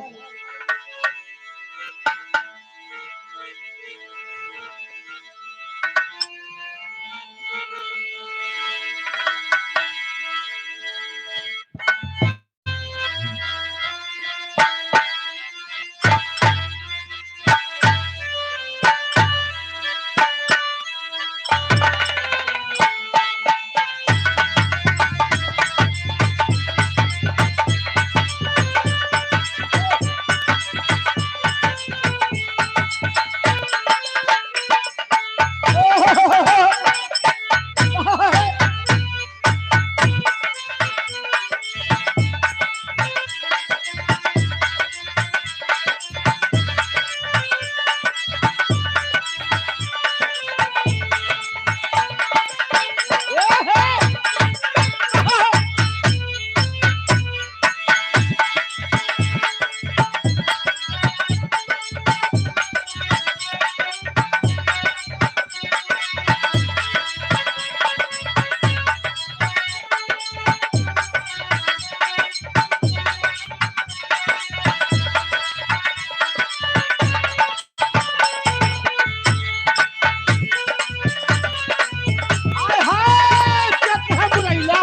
आय हाय, क्या कहा बुराइला?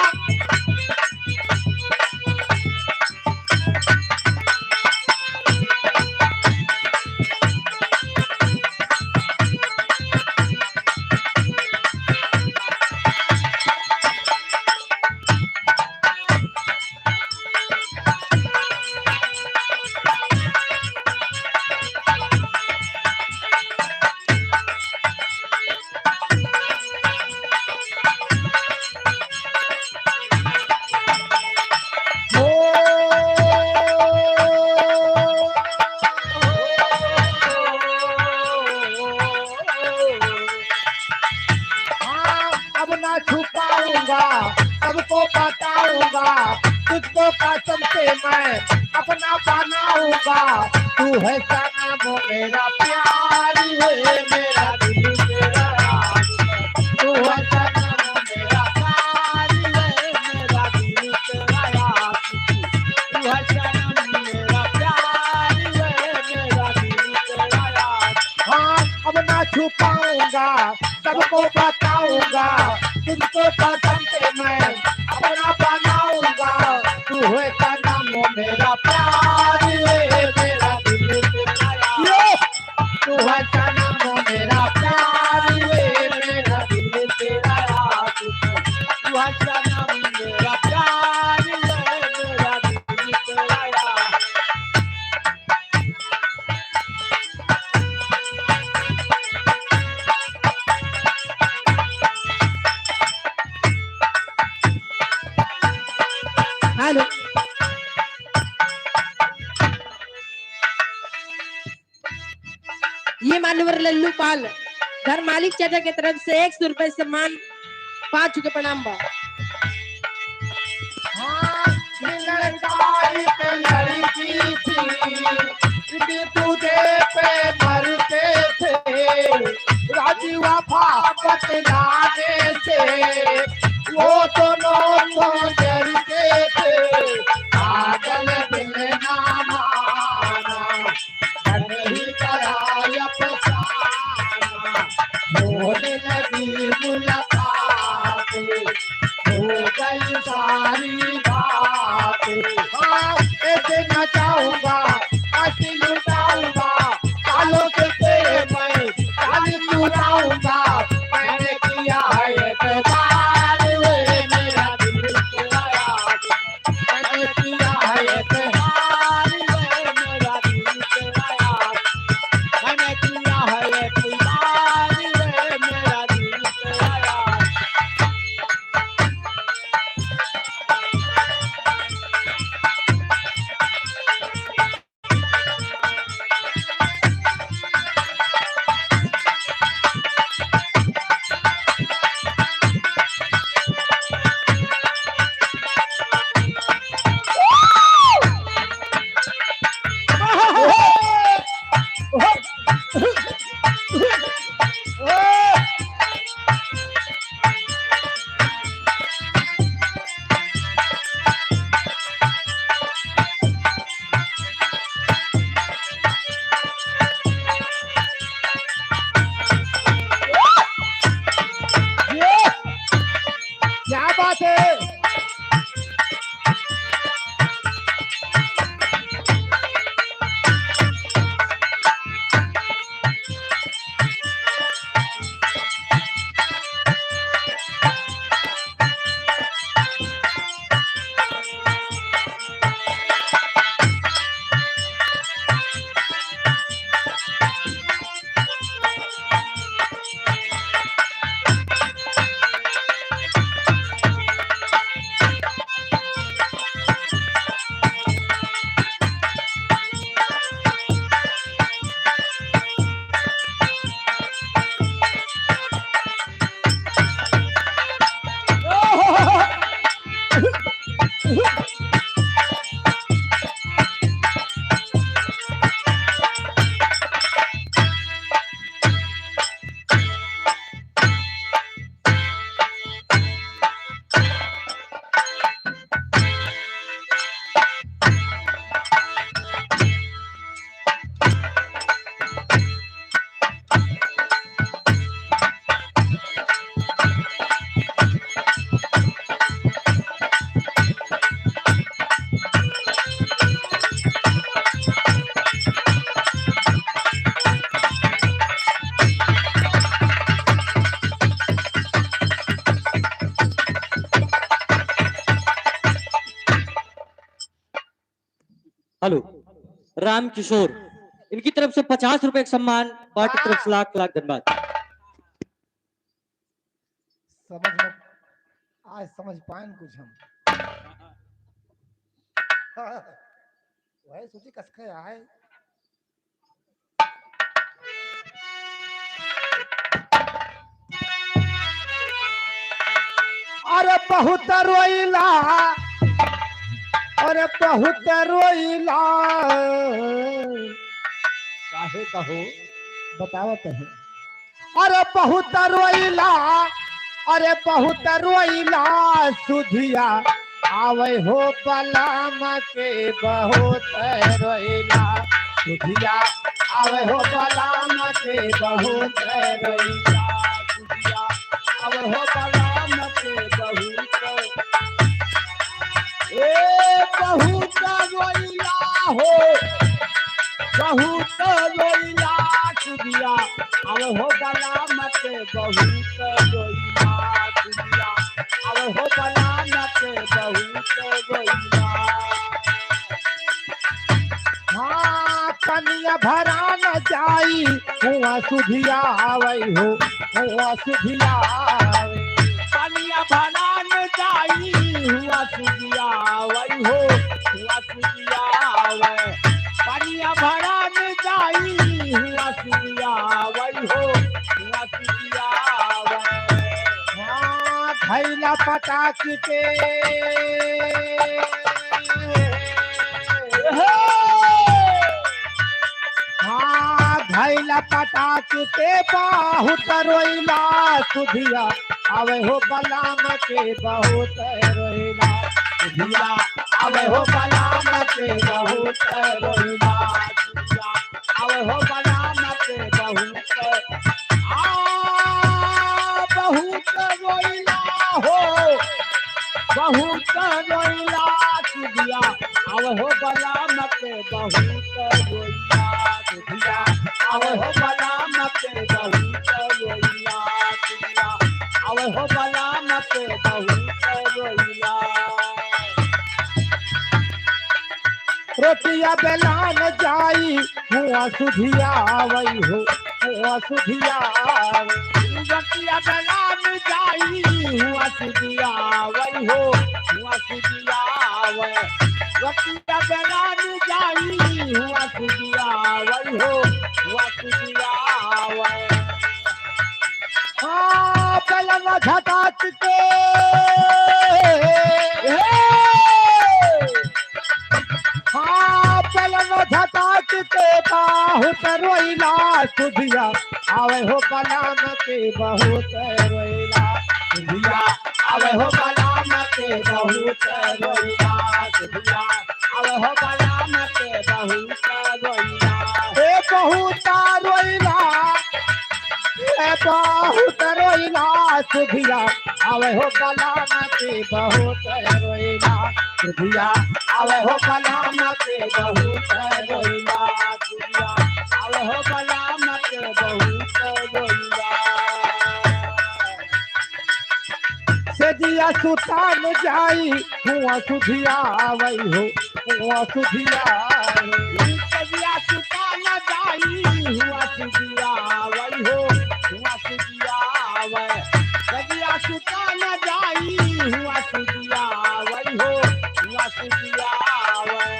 हाँ, अब ना छुपाऊंगा, सबको बताऊंगा, तुझको कसम से मैं अपना बनाऊंगा। तू है सनम मेरा प्यार, है मेरा दिल तेरा राज। तू है सनम मेरा प्यार, है मेरा दिल तेरा राज। तू है सनम मेरा प्यार, है मेरा दिल तेरा राज। हाँ, अब ना छुपाऊंगा, सबको बताऊंगा, तुझको कसम से मैं अपना बनाऊंगा। तू है सनम मेरा प्यार, ये मेरा दिल तेरा यार। ये! तू है सनम मेरा प्यार, ये मेरा दिल तेरा यार। तू है सनम मेरा प्यार, ये मेरा दिल तेरा यार। हेलो। ये मान्यवर लल्लू पाल, घर मालिक चाचा के तरफ से एक सौ रुपए सम्मान, पाँच के प्रणाम बा। हाँ, ये लड़का एक लड़की थी, इनके दूधे पे मरते थे, राजी वफा बतलाने से, वो दोनों तो डरते थे, पागल दिल ना माना। नहीं कराय अफसाना, होने लगी मुलाकात, हो गई सारी बात। हाँ, ऐसे न जाऊंगा, हंसी लुटाऊंगा, सालों से तेरे मैं जान चुराऊंगा। मैंने किया है इकरार, वे मेरा दिल तेरा यार। मैंने किया है इकरार, ये मेरा दिल तेरा यार। मैंने किया है इकरार, ये मेरा दिल तेरा यार। क्या बात है। हेलो, राम किशोर, इनकी तरफ से पचास रुपए का सम्मान, पार्टी तरफ से लाख लाख धन्यवाद। समझ में, आज समझ पाएन कुछ हम। वही सोची कस के आए। अरे बहुत रोइला, अरे बहुत रोइला। काहे कहो? बतावत है। अरे बहुत रोइला, अरे बहुत रोइला, सुधिया आवे हो बलम के बहुत रोइला, सुधिया आवे हो बलम के बहुत रोइला, सुधिया आवे हो बलम के बहुत। ए बहुत रोइला हो, बहुत रोइला, सुधिया आवे हो बलम के बहुत रोइला, सुधिया आवे हो बलम के बहुत रोइला। हाँ, पनिया भरा न जाई, हुआ सुधिया आवे हो, हुआ सुधिया आवे। पनिया भरा न जाई, हुआ सुधिया आवे हो, हुआ सुधिया आवे। पनिया भरा न जाई, हुआ सुधिया आवे हो, हुआ सुधिया आवे। हाँ, धैला पटाक के। हाँ, धैला पटाक के बहुत रोइला, सुधिया आवे हो बलम के बहुत रोइला, सुधिया आवे हो बलम के बहुत रोइला, सुधिया आवे हो बलम के बहुत। आ, बहुत रोइला हो, बहुत रोइला, सुधिया आवे हो बलम के बहुत रोइला, सुधिया आवे हो बलम के बहुत रोइला, सुधिया आवे हो बलम के बहुत रोइला। रोटिया बेलान जाई, हुआ सुधिया आवई हो, हुआ सुधिया आवई। रोटिया बेलान जाई, हुआ सुधिया आवई हो, हुआ सुधिया आवई। रोटिया बेलान जाई, हुआ सुधिया आवई हो, हुआ सुधिया आवई। हाँ, बेलना झटाक के। हाँ, बेलना झटाक के बहुत रोइला सुधिया, आवे हो बलम के बहुत रोइला सुधिया, आवे हो बलम के बहुत रोइला सुधिया, आवे हो बलम के बहुत रोइला। ए बहुत रोइला, ए बहुत रोइला सुधिया, आवे हो बलम के बहुत रोइला सुधिया, आवे हो बलम के बहुत रोइला सुधिया, आवे हो बलम के बहुत रोइला। सजिया सुता न जाई, हुआ सुधिया आवई हो, हुआ सुधिया आवई। सजिया सुता न जाई, हुआ सुधिया आवई हो, हुआ सुधिया आवई। सजिया सुता न जाई, हुआ सुधिया आवई हो, हुआ सुधिया आवई।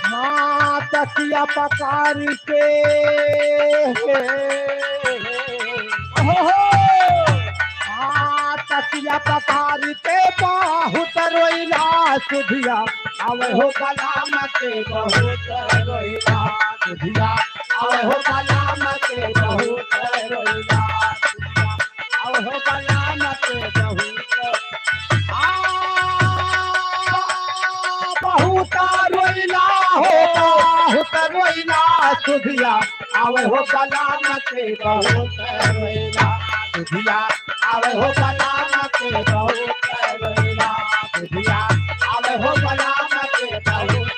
हाँ, तकिया पकड़ के, हो, हो। हाँ, तकिया पकड़ के बहुत रोइला सुधिया, आवे हो बलम के बहुत रोइला सुधिया, आवे हो बलम के बहुत रोइला सुधिया, आवे हो बलम के बहुत, आ, बहुत रोइला हो, बहुत रोइला सुधिया, आवे हो बलम के बहुत रोइला सुधिया, आवे हो बलम के बहुत रोइला सुधिया, आवे हो बलम के बहुत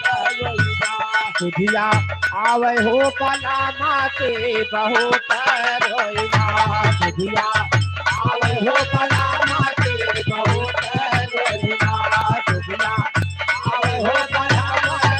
रोइला सुधिया, आवे हो बलम के बहुत रोइला सुधिया, आवे हो बलम के बहुत रोइला सुधिया, आवे हो बलम के।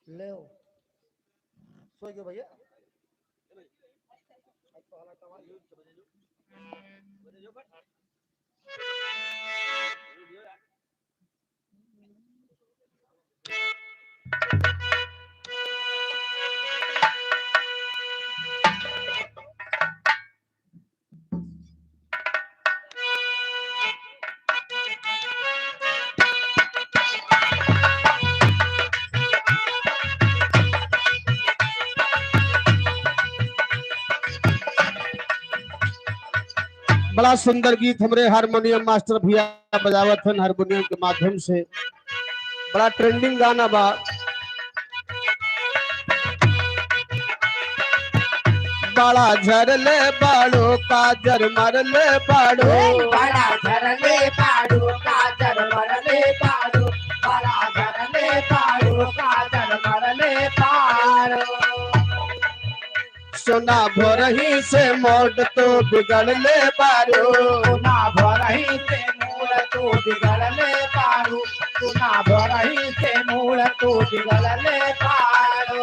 ले हो। सोई गयो भैया। बड़ा सुंदर गीत हमरे हारमोनियम मास्टर भैया बजावत हन हारमोनियम के माध्यम से। बड़ा ट्रेंडिंग गाना बा। बड़ा झरले बाड़ो, काजर मरले बाड़ो। बड़ा झरले बाड़ो, काजर मरले बाड़ो। बड़ा झरले बाड़ो, काजर मरले बाड़ो। सोना भोरही से मोड़ तू बिगड़ले बाड़ू। सोना भोरही से मोड़ तू बिगड़ले बाड़ू। सोना भोरही से मोड़ तू बिगड़ले बाड़ू।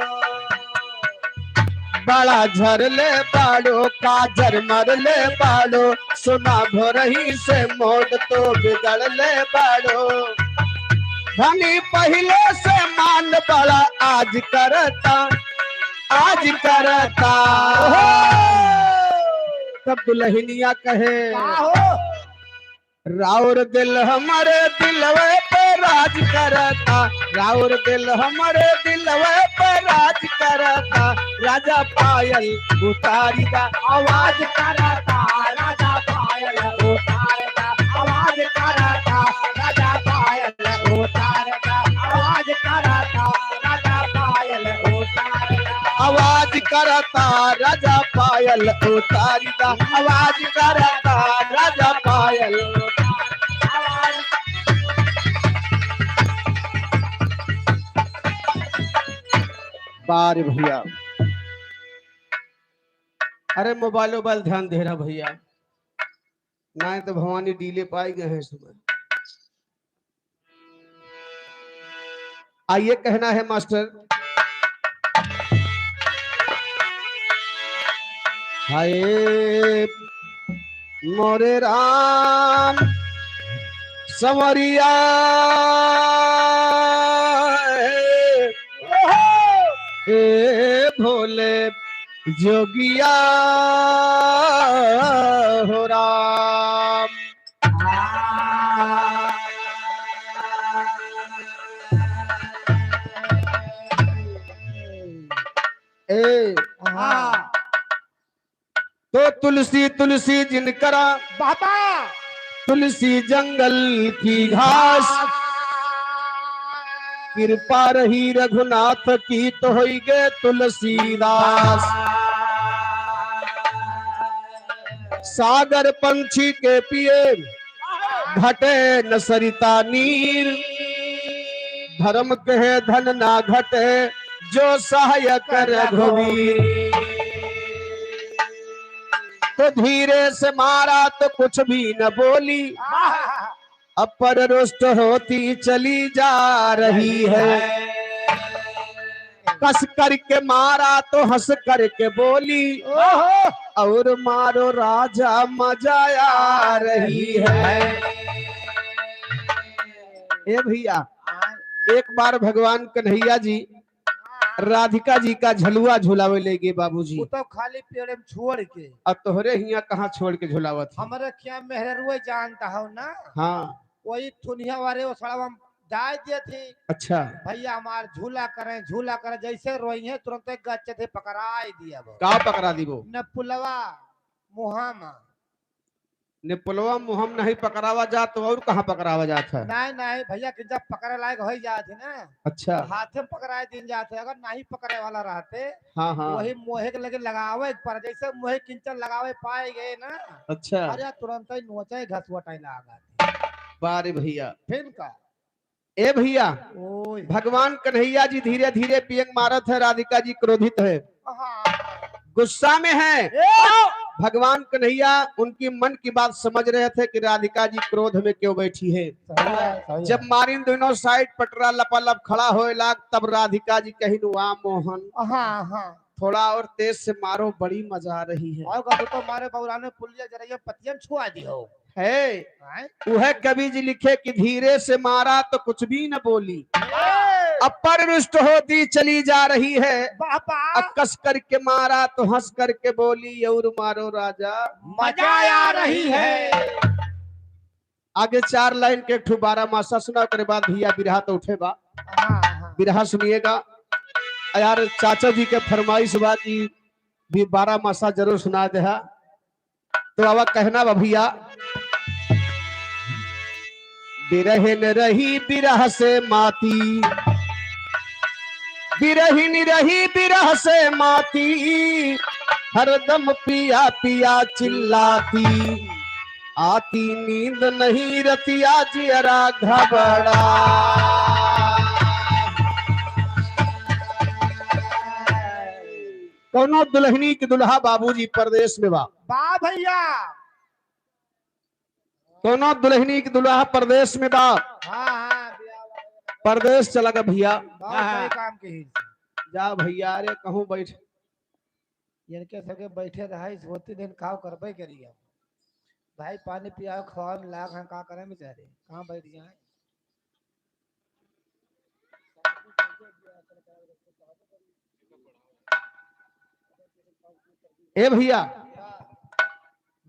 बड़ा झरले बाड़ू, काजर मरले बाड़ू। सोना भोरही से मोड़ तू बिगड़ले बाड़ू। धनी पहिले से मान बड़ा आज करता, आज करता। ओहो! तब दुल्हनिया कहे, का हो? राउर दिल हमरे दिलवे पे राज करता, राउर दिल हमरे दिलवे पे राज करता। राजा पायल उतारी दा। आवाज करता, राजा पायल उतार दा। आवाज करता, राजा पायल उतार दा। आवाज करता, राजा पायल उतार दा। आवाज करता, राजा पायल उतार दा। आवाज करता, राजा पायल उतार दा। आवाज। बार भैया, अरे मोबाइल, मोबाइल ध्यान दे रहा भैया, ना तो भवानी डीले पाए गए हैं सुबह। आइए कहना है मास्टर। हाय मोरे राम संवरिया, हे भोले जोगिया हो राम। ए, हाँ। तो तुलसी, तुलसी जिनकरा, बाबा। तुलसी जंगल की घास। कृपा रही रघुनाथ की, तो होई गए तुलसीदास। सागर पंछी के पिए, घटे न सरिता नीर। धर्म कहे धन ना घटे, जो सहायक रघुवीर। तो धीरे से मारा तो कुछ भी न बोली, अपर रुष्ट होती चली जा रही है। कस करके मारा तो हंस करके बोली, ओहो। और मारो राजा मजा आ रही है। ए भैया, एक बार भगवान कन्हैया जी राधिका जी का झलुआ झुलावे ले गए बाबूजी। वो तो खाली पेड़े में छोड़ के। अब तोहरे हियां कहाँ छोड़ के झुलावत है? हमरे क्या मेहररुए जानता हो ना? हाँ। वही थुनिया वाले वो सड़वा में डाल दिए थे। अच्छा। भैया हमार झूला करें, झूला करें, जैसे रोई है तुरंत गच्चे थे पकड़ाए दिया वो। का पकड़ा दीबो? न पुलवा मुहामा। ने पुलवा मुहम नहीं पकड़ावा जात, तो और कहाँ पकड़ावा जात है? नहीं, नहीं भैया, कि जब पकड़े लायक हो जात है ना, अच्छा। तो हाथे में पकड़ाए दिन जात है। अगर नहीं पकड़े वाला रहते, हाँ, हाँ। वही मोहे के लगे लगावे के पड़, जैसे मोहे किंचन लगावे पाए गए ना, अच्छा। अरे तुरंत ही नोचे घसवटाई लागा। बारे भैया। फिर का? ए भैया, ओए। भगवान कन्हैया जी धीरे धीरे पियंग मारत है, राधिका जी क्रोधित है। हाँ। गुस्सा में है। ए! भगवान कन्हैया उनकी मन की बात समझ रहे थे कि राधिका जी क्रोध में क्यों बैठी है। सही है, सही है। जब मारिन दोनों साइड पटरा लपालप खड़ा होए लाग, तब राधिका जी कहिन, "वाह मोहन, हाँ, हाँ। थोड़ा और तेज से मारो, बड़ी मजा आ रही है।" और कहते तो मारे बौराने पुलिया जरा ये पतियन छुआ दी हो। है। हैं? वह कवि जी लिखे कि धीरे से मारा तो कुछ भी न बोली, ए! अपर रुष्ट होती चली जा रही है। बाबा। और कस करके मारा तो हंस करके बोली, और मारो राजा मजा आ रही है। आगे चार लाइन के एक ठो बारह मासा सुना, ओकरे बाद भैया बिरहा तो उठे बा। हाँ, हाँ। बिरहा सुनिएगा। यार चाचा जी के फरमाइश बा कि भी बारह मासा जरूर सुना दे हा। तो आवा कहना बा भैया, बिरहिन रही बिरह से माती, बिरहिन रही बिरह से माती, हरदम पिया पिया चिल्लाती, आती नींद नहीं रतिया जियरा घबरा। कौनो दुल्हनी के दुल्हा बाबूजी परदेश में बा। बा भैया। कौनो दुल्हनी के दुल्हा परदेश में बा। हाँ, हाँ, बिया वाला। परदेश चला गा भैया। बहुत हाँ। बड़े काम के ही। जा भैया, अरे कहूँ बैठ। इनके सबके बैठे रहा, इस होती दिन खाओ करबे करिए। भाई पानी पियाओ, खवाओ, लाग हैं, का करें बेचारे, कहाँ बैठ जाए। ए भैया,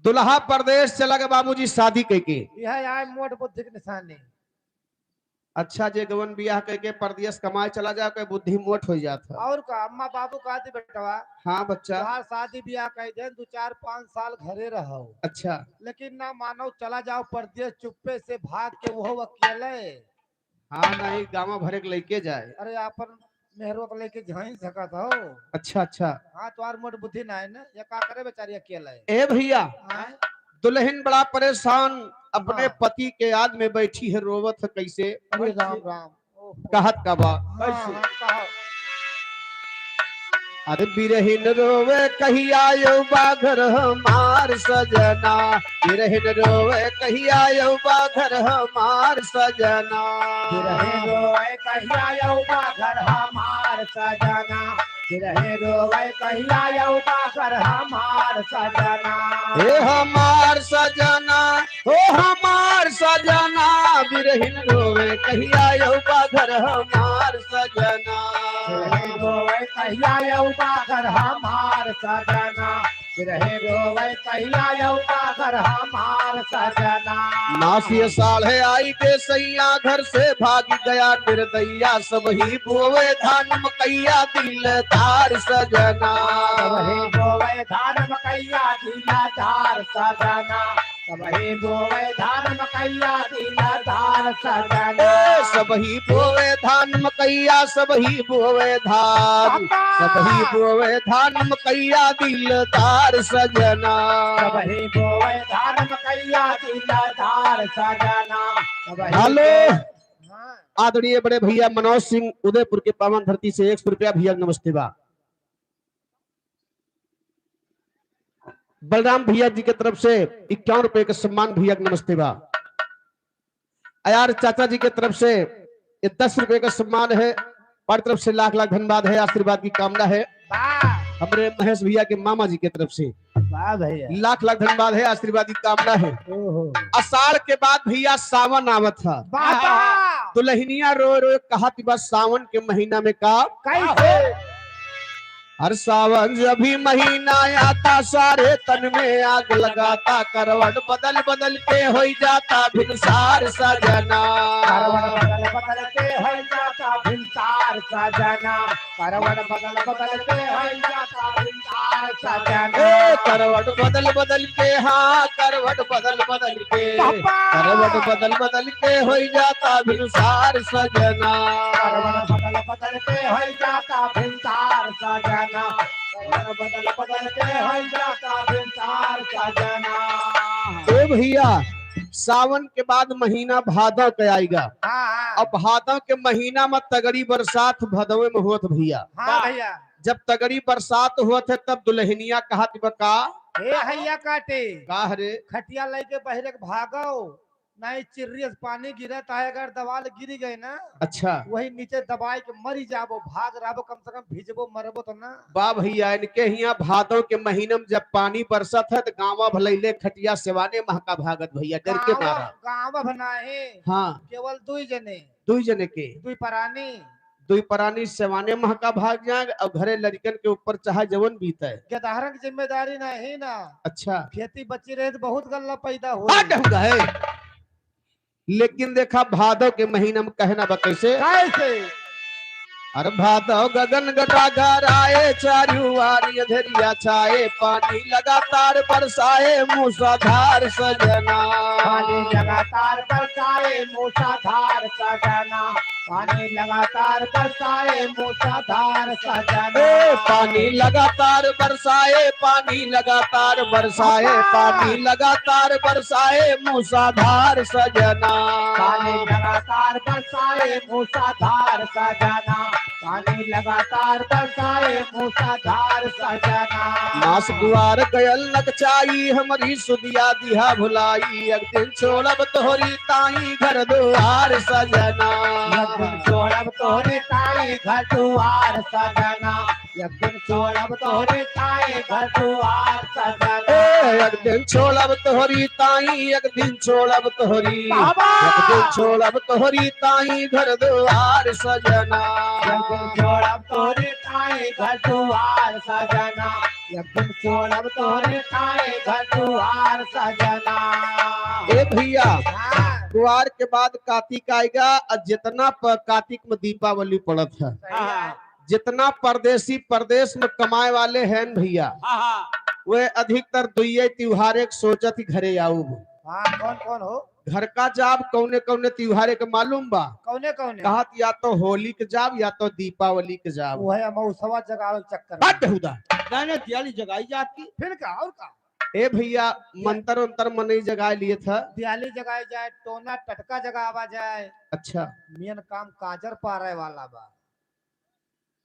दुल्हा परदेश चला गया बाबूजी शादी कइके। यह आए मोट बुद्धि के निशानी। अच्छा, जे गवन बियाह कइके परदेश कमाए चला जाए, के बुद्धि मोट हो जात है। और का, अम्मा बाबू कहती, "बेटवा, हाँ बच्चा। तोहार शादी बियाह कइ देन, दू चार पाँच साल घरे रहो।" अच्छा। लेकिन ना मानो, चला जाओ परदेश चुप्पे से भाग के, वो अकेले। हाँ, नहीं, गाँव भरे के लइके जाए। अरे, आपन मेहरुआ के लइके जाई सकत हो। अच्छा, अच्छा। हाँ, तोहार मोट बुद्धि ना है ना, ये का करे बेचारी अकेला है। ए भैया, हाँ? दुल्हन बड़ा परेशान, अपने हाँ। पति के याद में बैठी है, रोवत है कैसे? अरे राम राम। ओहो। कहत का बा? हाँ, कैसे? हाँ, कहो। अरे बिरहिन रोवे कहिया अउबा घर हमार सजना, बिरहिन रोवे कहिया अउबा घर हमार सजना। बिरहिन रोवे कहिया अउबा घर हमार सजना, बिरहिन रोवे कहिया अउबा घर हमार सजना। हे हमार सजना, हो हमार सजना, बिरहिन रोवे कहिया अउबा घर हमार सजना। बिरहिन रोवे कहिया अउबा घर हमार सजना, बिरहे रोवे कहिया अउबा घर हमार सजना। मासी साढ़े आई के सैया घर से भाग गया निर्दया, सबही बोवे धान मकैया दिलदार सजना। सबही बोवे धान मकैया दिलदार सजना, सबही बोवे धान मकैया दिलदार सजना। ए, सबही बोवे धान मकैया, सबही बोवे धान, पापा। सबही बोवे धान मकैया दिलदार सजना। सबही बोवे धान मकैया दिलदार सजना। सबही हेलो। बोवे हाँ। आदरणीय बड़े भैया मनोज सिंह उदयपुर के पावन धरती से एक सौ रुपया भैया नमस्ते बा। बलराम भैया जी के तरफ से इक्यावन रुपए का सम्मान भैया के नमस्ते बा। अयार चाचा जी के तरफ से ये दस रुपए का सम्मान है, हमारी तरफ से लाख लाख धन्यवाद है, आशीर्वाद की कामना है। वाह। हमरे महेश भैया के मामा जी के तरफ से वाह भैया। लाख लाख धन्यवाद है, आशीर्वाद की कामना है। ओहो। आषाढ़ के बाद भैया सावन आवत है। वाह, वाह। दुल्हनिया रो रो कहत बा सावन के महीना में का कैसे? हर सावन जब भी महीना आता, सारे तन में आग लगाता, करवट बदल बदल के होई जाता भिनसार सजना। करवट बदल बदल के होई जाता भिनसार सजना। करवट बदल बदल के होई जाता भिनसार सजना। ए, करवट बदल बदल के, हाँ, करवट बदल बदल के, पापा। करवट बदल बदल के होई जाता भिनसार सजना। करवट बदल बदल के होई जाता भिनसार सजना। करवट बदल बदल के होई जाता भिनसार सजना। ए भैया, सावन के बाद महीना भादव के आएगा। हाँ, हाँ। अब भादव के महीना में तगड़ी बरसात भदवे में होत भैया। हाँ भैया। जब तगड़ी बरसात होत है तब दुल्हनिया कहत बा का? हे हैया काटे। का हरे? खटिया लेके बहिरे के भागो, नहीं चिर्री से पानी गिरत है, अगर दवाल गिरी गए ना, अच्छा। वही नीचे दबाई के मरी जाबो, भाग रहबो, कम से कम भिजबो, मरबो तो ना। बा भैया, इनके हियाँ भादव के महीना में जब पानी बरसत है तो गाँव भलैले खटिया सेवाने महका भागत भैया, डर के गाँव, मारा। गाँव भनाहे। हाँ। केवल दुई जने। दुई जने के। दुई परानी। दुई परानी सेवाने महका भाग जाए और घरे लड़कन के ऊपर चाहे जवन बीते। गेदहरन की जिम्मेदारी नहीं ना। अच्छा। खेती बची रहे तो बहुत गल्ला पैदा हो। हट हुआ है। लेकिन देखा भादव के महीना में कहना बा कैसे? कैसे? अरे भादव गगन घटा गहराए, चारू वारी अंधेरिया छाए, पानी लगातार बरसाए मूसलाधार सजना। पानी लगातार बरसाए मूसलाधार सजना। पानी लगातार बरसाए मूसलाधार सजना। ए, पानी लगातार बरसाए, पानी लगातार बरसाए, पापा। पानी लगातार बरसाए मूसलाधार सजना। पानी लगातार बरसाए मूसलाधार सजना। पानी लगातार बरसाए मूसलाधार सजना। मास कुआर गयल लग चाई हमरी सुदिया दिहा भुलाई, एक दिन छोड़ब तोहरी ताई घर दुआर सजना। एक दिन छोड़ब तोहरी ताई घर दुआर सजना। एक दिन छोड़ब तोहरी ताई घर दुआर सजना। ए, एक दिन छोड़ब तोहरी ताई, एक दिन छोड़ब तोहरी। बाबा! एक दिन छोड़ब तोहरी ताई घर दुआर सजना। एक दिन छोड़ब तोहरी ताई घर दुआर सजना। एक दिन छोड़ब तोहरी ताई घर दुआर सजना। ए भैया, हाँ। कुआर के बाद कातिक आएगा और जितना प-, कातिक में दीपावली पड़त है, सही है। जितना परदेसी परदेस में कमाए वाले हैं भैया, हाँ, हाँ। वे अधिकतर दुइये त्योहारे के सोचत ही घरे आउब। हाँ, कौन कौन हो? घर का जाब कौने कौने त्योहारे के मालूम बा? कौने कौने? कहत या तो होली के जाब या तो दीपावली के जाब। वो है अमौसवा जगावे के चक्कर में। हट हुदा। नहीं, नहीं, दियाली जगाई जात की। फिर का, और का? ए भैया, या- मंतर उंतर मनई जगाए लिए था। दियाली जगाए जाए, टोना टटका जगावा जाए। अच्छा। मेन काम काजर पारे वाला बा।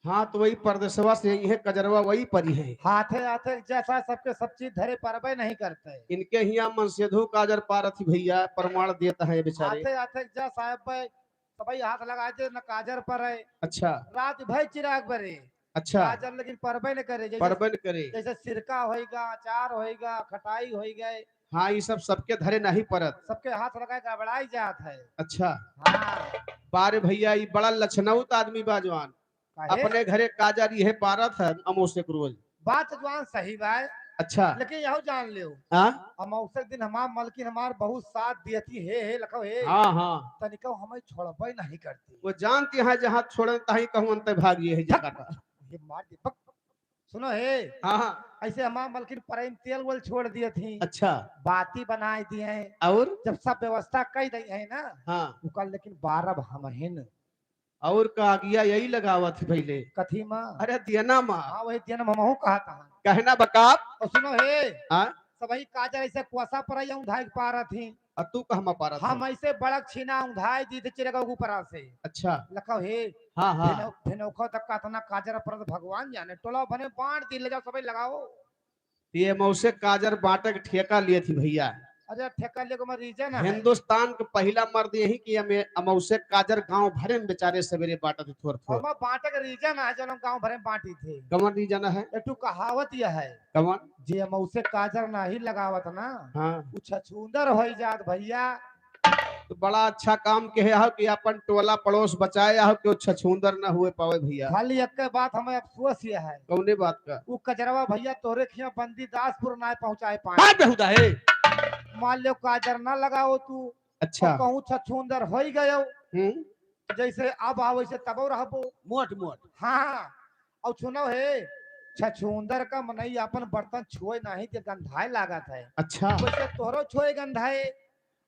हाँ, तो वही परदेसवा से यही है, कजरवा वही परी है। हाथे हाथे जैसा सबके सब चीज धरे परबे नहीं करते। इनके हियाँ मनसेधु काजर पारत ही भैया, प्रमाण देत है बेचारे। हाथे हाथे जा साहब भाई, सबई हाथ लगा दे, न काजर परे। अच्छा। रात भर चिराग बरे। अच्छा। काजर लेकिन परबे न करे, जैसे, परबे न करे। जैसे सिरका होइगा, अचार होइगा, खटाई होइगा। हाँ, ये सब सबके धरे नहीं परत। सबके हाथ लगाए गड़बड़ाई जात है। अच्छा। हाँ। बारे भैया, ये बड़ा लक्षणौत आदमी बा जवान। काहे? अपने घरे काजर इहे पारत है अमौसे के रोज। बात जवान सही बा। अच्छा। लेकिन यहो जान लेव। हाँ? अमौसे के दिन हमार मलकिन हमार बहुत साथ दियत ही, हे, हे, लखो हे। हाँ, हाँ। तनिको हमें छोड़बे नहीं करती। वो जानती है जहाँ छोड़े तहीं कहूँ अंत भाग ये है धक। जगह का। ये मार दे, बक। सुनो हे। हाँ, हाँ। ऐसे हमार मलकिन परई में तेल वेल छोड़ दियत ही। अच्छा। बाती बनाए दिए हैं। और? जब सब व्यवस्था कई दी है ना, हाँ। ओकर लेकिन बारब हमहिन। और का आगिया यही लगावत है पहले? कथी मा? अरे दियना मा। हाँ, वही दियना मा हमहू कहत हन। कहना बकाब? और सुनो हे, हाँ? सबही काजर ऐसे कुआसा पर आई, औंधाई के पारत ही। आ तू कहमा पारत हम है? ऐसे बड़क छीना औंधाई दी थे चिरगा ऊपरा से। अच्छा। लखो हे, हाँ, हाँ। फिनो-, फिनौखो तक का इतना काजर परत भगवान जाने। टोला भने बांट दी, ले जाओ सबही लगाओ। ये अमौसे काजर बांटे के ठेका लिए थी भैया। अरे ठेका लिए को मैं reason है। हिंदुस्तान के पहिला मर्द यही कि हमें अमौसे काजर गांव भरे में बेचारे सवेरे बांटत थी थोर थोर। हमें बांटे के reason है, जो हम गांव भरे में बांटी थे। कवन reason है? एक ठो कहावत यह है। कवन? जे अमौसे काजर नाही लगावत ना, हाँ। उ छछूंदर होई जात भैया। तो बड़ा अच्छा काम कहे हो कि अपन टोला पड़ोस बचाए हो कि वो छछूंदर न हुए पावे भैया। खाली एक बात हमें अफसोस ये है। कौने बात का? वो कजरवा भैया तोहरे खिया बंदीदासपुर ना पहुंचाए पाए। हाँ, बेहुदा है। मान लो काजर ना लगाओ तू, अच्छा। और कहूँ छछूंदर होई गयो, हम्म। जैसे अब आओ वैसे तबो रहबो। मोट मोट। हाँ, और सुनो हे, छछूंदर का मनई अपन बर्तन छुए नहीं के गंधाए लागत है। अच्छा। वैसे तोहरो छुए गंधाए।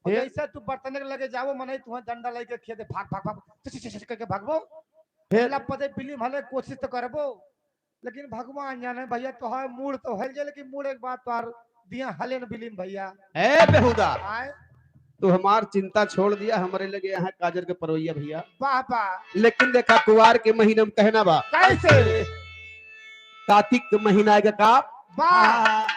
और फिर? जैसे तू बर्तन के लगे जाबो, मनई तुहे डंडा लेके खेदे, भाग, भाग, भाग, छिछ, छिछ, छिछ करके भागबो। फिर? लप दे बिल्ली में हले कोशिश तो करबो, लेकिन भगवान जाने भैया, तोहार मूड़ तो हल जाए, लेकिन मूड़ एक बात तोहार दिया हले न बिल्ली में भैया। ए बेहुदा, आए? तू हमार चिंता छोड़ दिया, हमरे लगे यहाँ काजर के परवैया भैया। वाह, वाह। लेकिन देखा, कुवार के महीना में कहना बा। कैसे? कातिक के महीना आएगा का? वाह।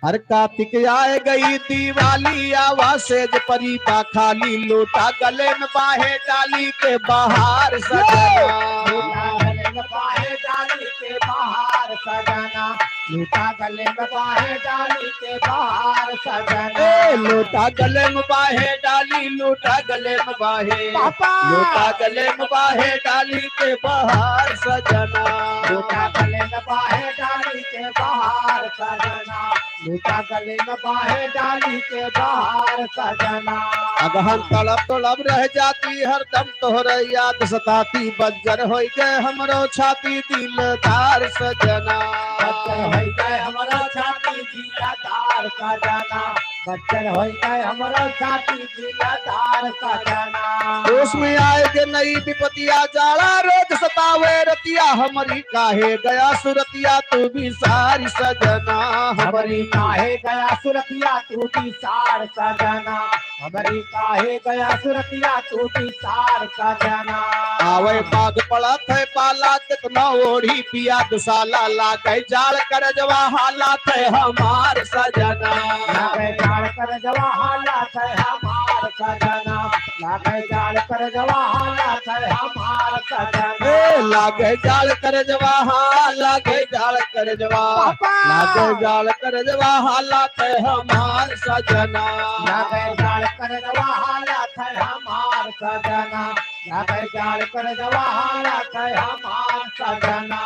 हर कातिक आए गई दिवाली, आवा सेज परी बा खाली, लोटा गले में बाहे डाली के बहार सजना। लोटा गले में बाहे डाली के बहार सजना। लोटा गले में बाहे डाली के बहार सजना। ए, लोटा गले में बाहे डाली, लोटा गले में बाहे। पापा। लोटा गले में बाहे डाली के बहार सजना। लोटा गले में बाहे डाली के बहार सजना। लोटा गले में बाहे डाली के बहार सजना। अगहन तड़प तड़प रह जाती, हरदम तोहरे याद सताती, बज्जर होई गए हमरो छाती दिलदार सजना। बज्जर होई गए हमरो छाती दिलदार सजना। बज्जर होई गए हमरो छाती दिलदार सजना। होश में आए के नई विपतिया, जाड़ा रोज सतावे रतिया, हमरी काहे गया सुरतिया तू बिसार सजना। हमरी काहे गया सुरतिया तू बिसार सजना। हमरी काहे गया सुरतिया तू बिसार सजना। आवे पाग पड़त है पाला, कितना ओढ़ी पिया दुसाला, लागे जाड़ करजवा हालात है हमार सजना। लागे जाड़ करजवा हालात है हमार सजना। लागे जाड़ करजवा हालात है हमार सजना। ए, लागे जाड़ करजवा, हाँ, लागे जाड़ करजवा। पापा। लागे जाड़ करजवा हालात है हमार सजना। लागे जाड़ करजवा हालात है हमार सजना। लागे जाड़ करजवा हालात है हमार सजना।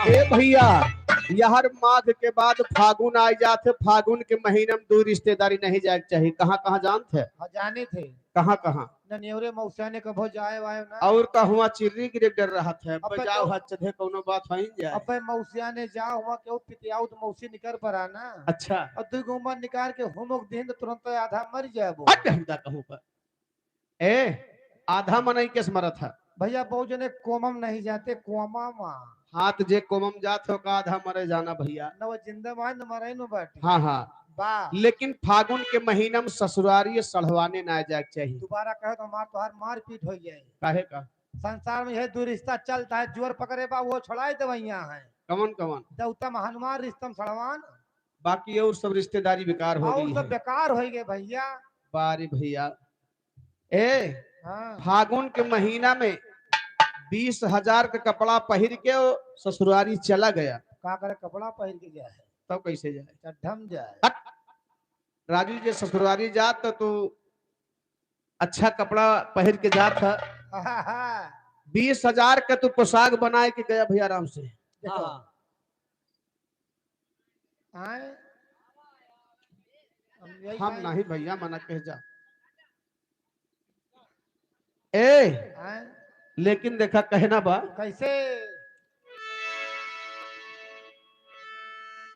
ए भैया, यहर माघ के बाद फागुन आ जात है। फागुन के महीना में दूर रिश्तेदारी नहीं जाए के चाहिए। कहाँ कहाँ जानत है? हाँ, जाने थे। कहाँ कहाँ? न नेवरे मौसिया ने कभो जाए वाए ना। और का हुआ चिर्री गिरे डर रहत है। अबे अबे जाओ तो हद चढ़े कौनो बात हो ही जाए। अबे मौसिया ने जा हुआ के वो पितियाऊ तो मौसी निकर पड़ा ना। अच्छा। और दुई गो उमर निकाल के हुमुक दिन तो तुरंत आधा मर जाबो। हट हम दा कहूँ का। ए, आधा मनई केस मरत है। भैया, बहुत जने कोमम नहीं जाते, कोमा मा। हाँ, तो जे कोमम जात हो का आधा मरे जाना भैया। न वो जिंदा मार, न मरे न बैठे। हाँ, हाँ। बा। लेकिन फागुन के महीना में ससुरारी सढ़वाने ना जाए के चाहिए। दोबारा कहे तो हमार तोहार मारपीट हो जाए। काहे का? संसार में यह दो रिश्ता चलता है, जोर पकड़े बा, वो छोड़ाए दवैया है। कवन, कवन? दौतम हनुमान, रिश्तम सढ़वान। बाकी और सब रिश्तेदारी बेकार हो और गई सब है। बेकार हो गए भैया। बारी भैया, ए, हाँ। फागुन के महीना में बीस हजार का कपड़ा पहिर के वो ससुरारी चला गया। का करे, कपड़ा पहिर के गया है। तब कैसे जाए? चड्ढम जाए। हट। राजू जी ससुरारी जात तो तू अच्छा कपड़ा पहिर के जात है। बीस हजार का तू पोशाक बनाए के गया भैया आराम से। देखो। हाँ। आए? हम यही हम कहें। नहीं भैया, मना कह जा। ए, आए? लेकिन देखा, कहना बा। कैसे?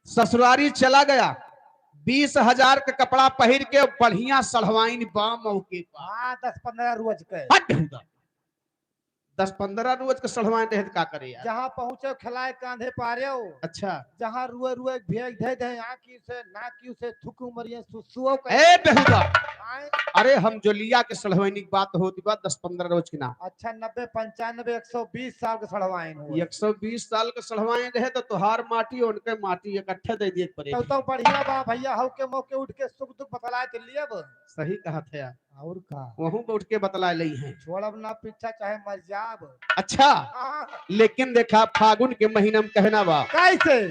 ससुरारी चला गया, बीस हजार का कपड़ा पहिर के बढ़िया सढ़वाइन बा मौके पर। हाँ, दस पन्द्रह रोज के। हट हुदा। दस पन्द्रह रोज के सढ़वाइन रहे त का करे यार? जहाँ पहुँचे खिलाए कांधे पारेउ। अच्छा। जहाँ रुए रुए भेज दे दे, आँखी से, नाकी से, थुकु मरिए, सुसुओ के। ए बेहुदा। आए? अरे हम जोलिया के सढ़वाइन की बात होती बा, दस पन्द्रह रोज की ना। अच्छा, नब्बे, पंचानबे, एक सौ बीस साल के सढ़वाइन हो। एक सौ बीस साल के सढ़वाइन रहे तो तोहार माटी, उनके माटी इकट्ठे दे दिए के पड़े। तब तो बढ़िया बा भैया, हव के मौके उठ के सुख दुख बतलाए तो लिए अब। सही कहा थे यार। और का? वहूँ बैठ के बतलाए लई हैं। छोड़ब ना पीछा, चाहे मर जाब। अच्छा, हाँ। लेकिन देखा, फागुन के महीना में कहना बा। कैसे?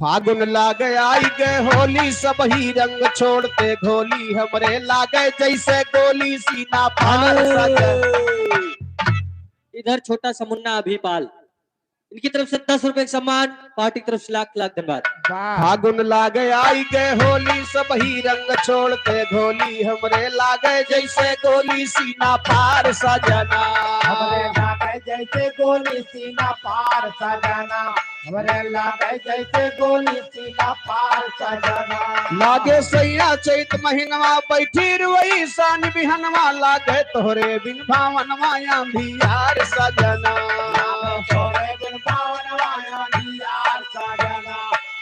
फागुन लागे आई गए होली, सब ही रंग छोड़ते घोली, हमरे लागे जैसे गोली, सीना फाड़ सके। इधर छोटा सा मुन्ना अभी पाल। इनकी तरफ से दस रुपए का सम्मान, पार्टी की तरफ से लाख लाख धन्यवाद। वाह। फागुन लागे आई गए होली, सब ही रंग छोड़ते घोली, हमरे लागे जैसे गोली, सीना फाड़ सजना। हमरे लागे जैसे गोली, सीना फाड़ सजना। हमरे लागे जैसे गोली, सीना फाड़ सजना। लागे सैया चैत महीनवा, बैठी रुई सान बिहनवा, लागे तोहरे बिन भावनवा अंधियार सजना। लागे तोहरे बिन भावनवा अंधियार सजना।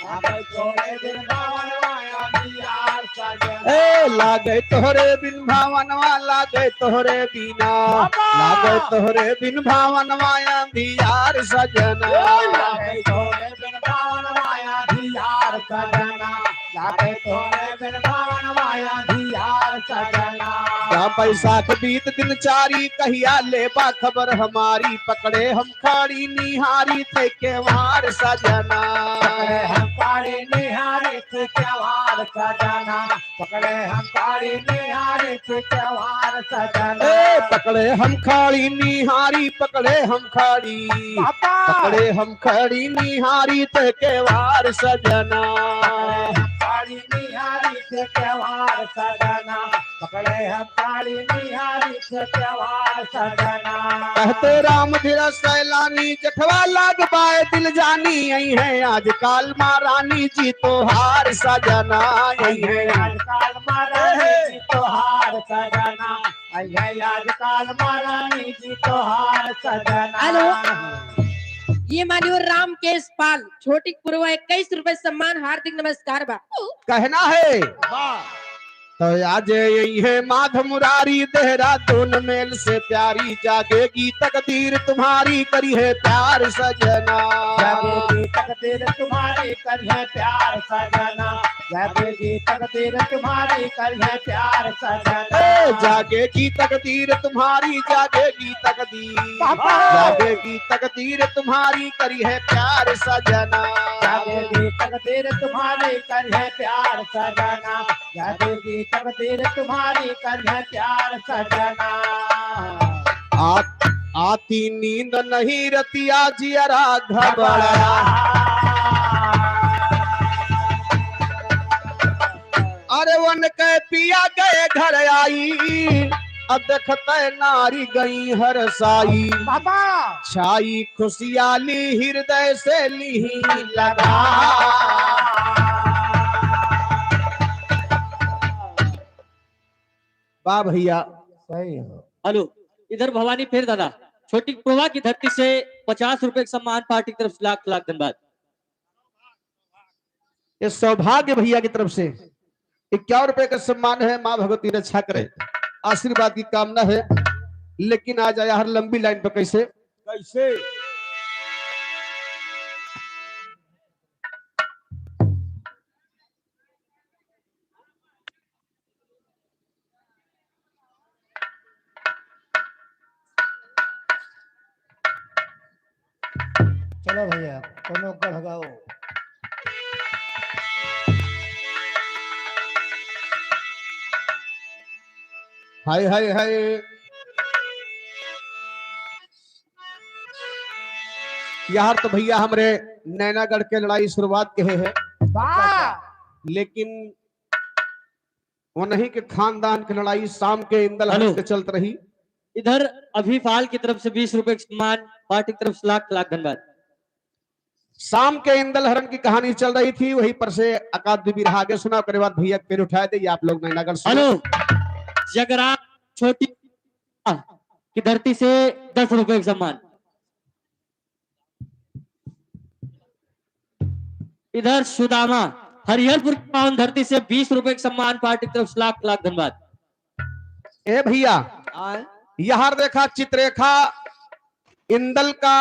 लागे तोहरे बिन भावनवा अंधियार सजना। ए, लागे तोहरे बिन भावनवा, लागे तोहरे बिना। बाबा। लागे तोहरे बिन भावनवा अंधियार सजना। ए, लागे तोहरे बिन भावनवा अंधियार सजना। लागे तोहरे बिन भावनवा अंधियार सजना। का बैसाख बीत दिन चारी, कहिया लेबा खबर हमारी, पकड़े हम खाड़ी निहारी थे केवार सजना। पकड़े हम खाड़ी निहारी थे केवार सजना। पकड़े हम खाड़ी निहारी थे केवार सजना। ए, पकड़े हम खाड़ी निहारी, पकड़े हम खाड़ी। बाबा। पकड़े हम खाड़ी निहारी थे केवार सजना। पकड़े हम खाड़ी निहारी थे केवार सजना। पकड़े हम खाड़ी निहारी थे केवार सजना। कहते राम धीरज सैलानी, जेठवा लाग बाए दिल जानी, आई है आज काल महारानी जी तोहार सजना, आई है आज काल महारानी जी तोहार सजना, आई है आज काल महारानी जी तोहार सजना। हेलो, ये मान्यवर रामकेश पाल, छोटी पुरवा, इक्कीस रुपए सम्मान, हार्दिक नमस्कार बा। कहना है। वाह। तो आज यही है माध मुरारी, देहरादून मेल से प्यारी, जागेगी तकदीर तुम्हारी, करी है प्यार सजना। जागेगी तकदीर तुम्हारी, करी है प्यार सजना। जागेगी तकदीर तुम्हारी, करी है प्यार सजना। ए, जागेगी तकदीर तुम्हारी, जागेगी तकदीर। बाबा। जागेगी तकदीर तुम्हारी, करी है प्यार सजना। जागेगी तकदीर तुम्हारी, करी है प्यार सजना। जागेगी तकदीर तुम्हारी, करी है प्यार सजना। आ-, आती नींद नहीं रतिया, जियरा घबरा। अरे उनके पिया गए घर आई, अब देखते नारी गई हरसाई। बाबा। छाई खुशियाली हृदय से लीही लगा। वाह भैया। सही है। हेलो, इधर भवानी फेर दादा, छोटी पुरवा की धरती से पचास रुपए का सम्मान, पार्टी की तरफ से लाख लाख धन्यवाद। ये सौभाग्य भैया की तरफ से इक्यावन रुपए का सम्मान है। माँ भगवती रक्षा करे, आशीर्वाद की कामना है। लेकिन आज आया हर लंबी लाइन पर, कैसे? कैसे? चलो भैया, कोनो गढ़ गाओ। हाय, हाय, हाय। यार तो भैया हमरे नैनागढ़ के लड़ाई शुरुआत के है, वाह। लेकिन वनही के खानदान के लड़ाई शाम के इंदल हरन हेलो। के चलत रही। इधर अभी फाल की तरफ से बीस रुपए का सम्मान, पार्टी की तरफ से लाख लाख धन्यवाद। शाम के इंदल हरन की कहानी चल रही थी, वहीं पर से एकाध दो बिरहा आगे सुना, ओकरे बाद भैया के फिर उठाए दे, ये आप लोग नैनागढ़ सुनो। हेलो, जगराम छोटी की धरती से दस रुपए का सम्मान। इधर सुदामा हरिहरपुर की पावन धरती से बीस रुपए का सम्मान, पार्टी की तरफ से लाख लाख धन्यवाद। ए भैया, आय। यार देखा चित्रेखा इंदल का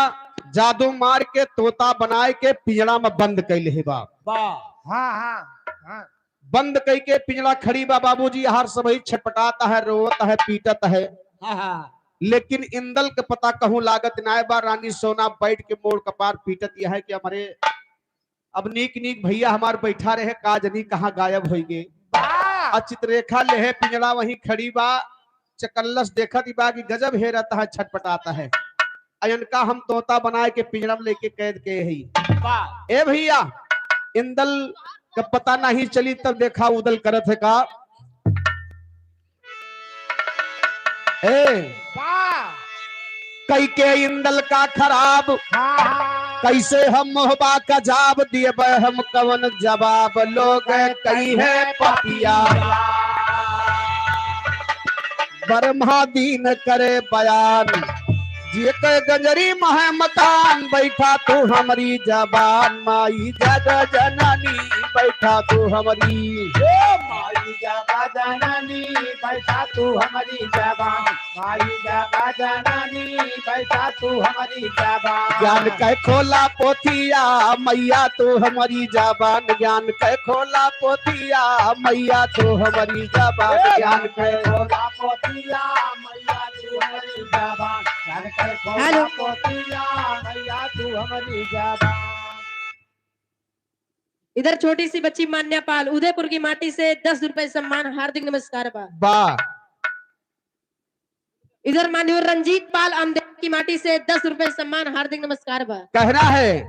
जादू मार के तोता बनाए के पिंजड़ा में बंद कैले है बा। वाह। हाँ, हाँ, हाँ। बंद कई के पिंजड़ा खड़ी बा बाबूजी, यार सबही छटपटात है, रोवत है, पीटत है। हाँ, हाँ। लेकिन इंदल के पता कहूँ लागत नाय बा। रानी सोना बैठ के मोड़ कपार पीटत यह है कि हमरे अब नीक नीक भैया हमार बैठा रहे, का जनी कहाँ गायब होइगे। वाह। आ चित्रेखा लेहे पिंजड़ा वहीं खड़ी बा, चकल्लस देखत ही बा कि गजब हेरत है, छटपटात है। अयनका हम तोता बनाए के पिंजड़ा में लेके कैद के हई। वाह। ए भैया, इंदल का पता नहीं चली, तब देखा उदल करत है का। ए, वाह। कई के इंदल का खराब, हाँ, हाँ। कैसे हम मोहबा का जाब दिए बे हम कवन जवाब, लोग कई है पपिया। ब्रह्मा दीन करे बयान, जिए के गंजरी महे मकान, बैठा तू हमरी जबान, माई जग जननी, बैठा तू हमरी। ओ माई जग जननी, बैठा तू हमरी जबान, माई जग जननी, बैठा तू हमरी जबान। ज्ञान के खोला पोथिया, मैया तू हमरी जबान, ज्ञान के खोला पोथिया, मैया तू हमरी जबान, ए, ज्ञान के खोला पोथिया, मैया तू हमरी जबान, ज्ञान के खोला हेलो। पोथिया, मैया तू हमरी जबान। इधर छोटी सी बच्ची मान्या पाल उदयपुर की माटी से दस रुपए सम्मान, हार्दिक नमस्कार बा। वाह। इधर मान्यवर रंजीत पाल अमदेव की माटी से दस रुपए सम्मान, हार्दिक नमस्कार बा। कहना है,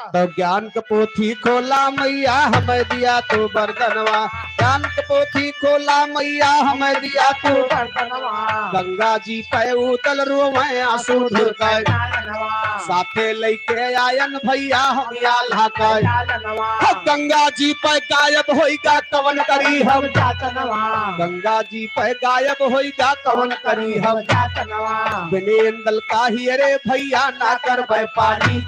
तो ज्ञान के पोथी खोला मैया, हमें दिया तू बरदनवा। ज्ञान के पोथी खोला मैया, हमें दिया तू बरदनवा। गंगा जी पे उदल रोवे आंसू धुर के। साथे लइके आयन भैया हम आल्हा के। हो गंगा जी पे गायब होइगा कवन करी हम। गंगा जी पे गायब होइगा कवन करी हम। बिन इंदल का ही रे भैया ना करबे पानी।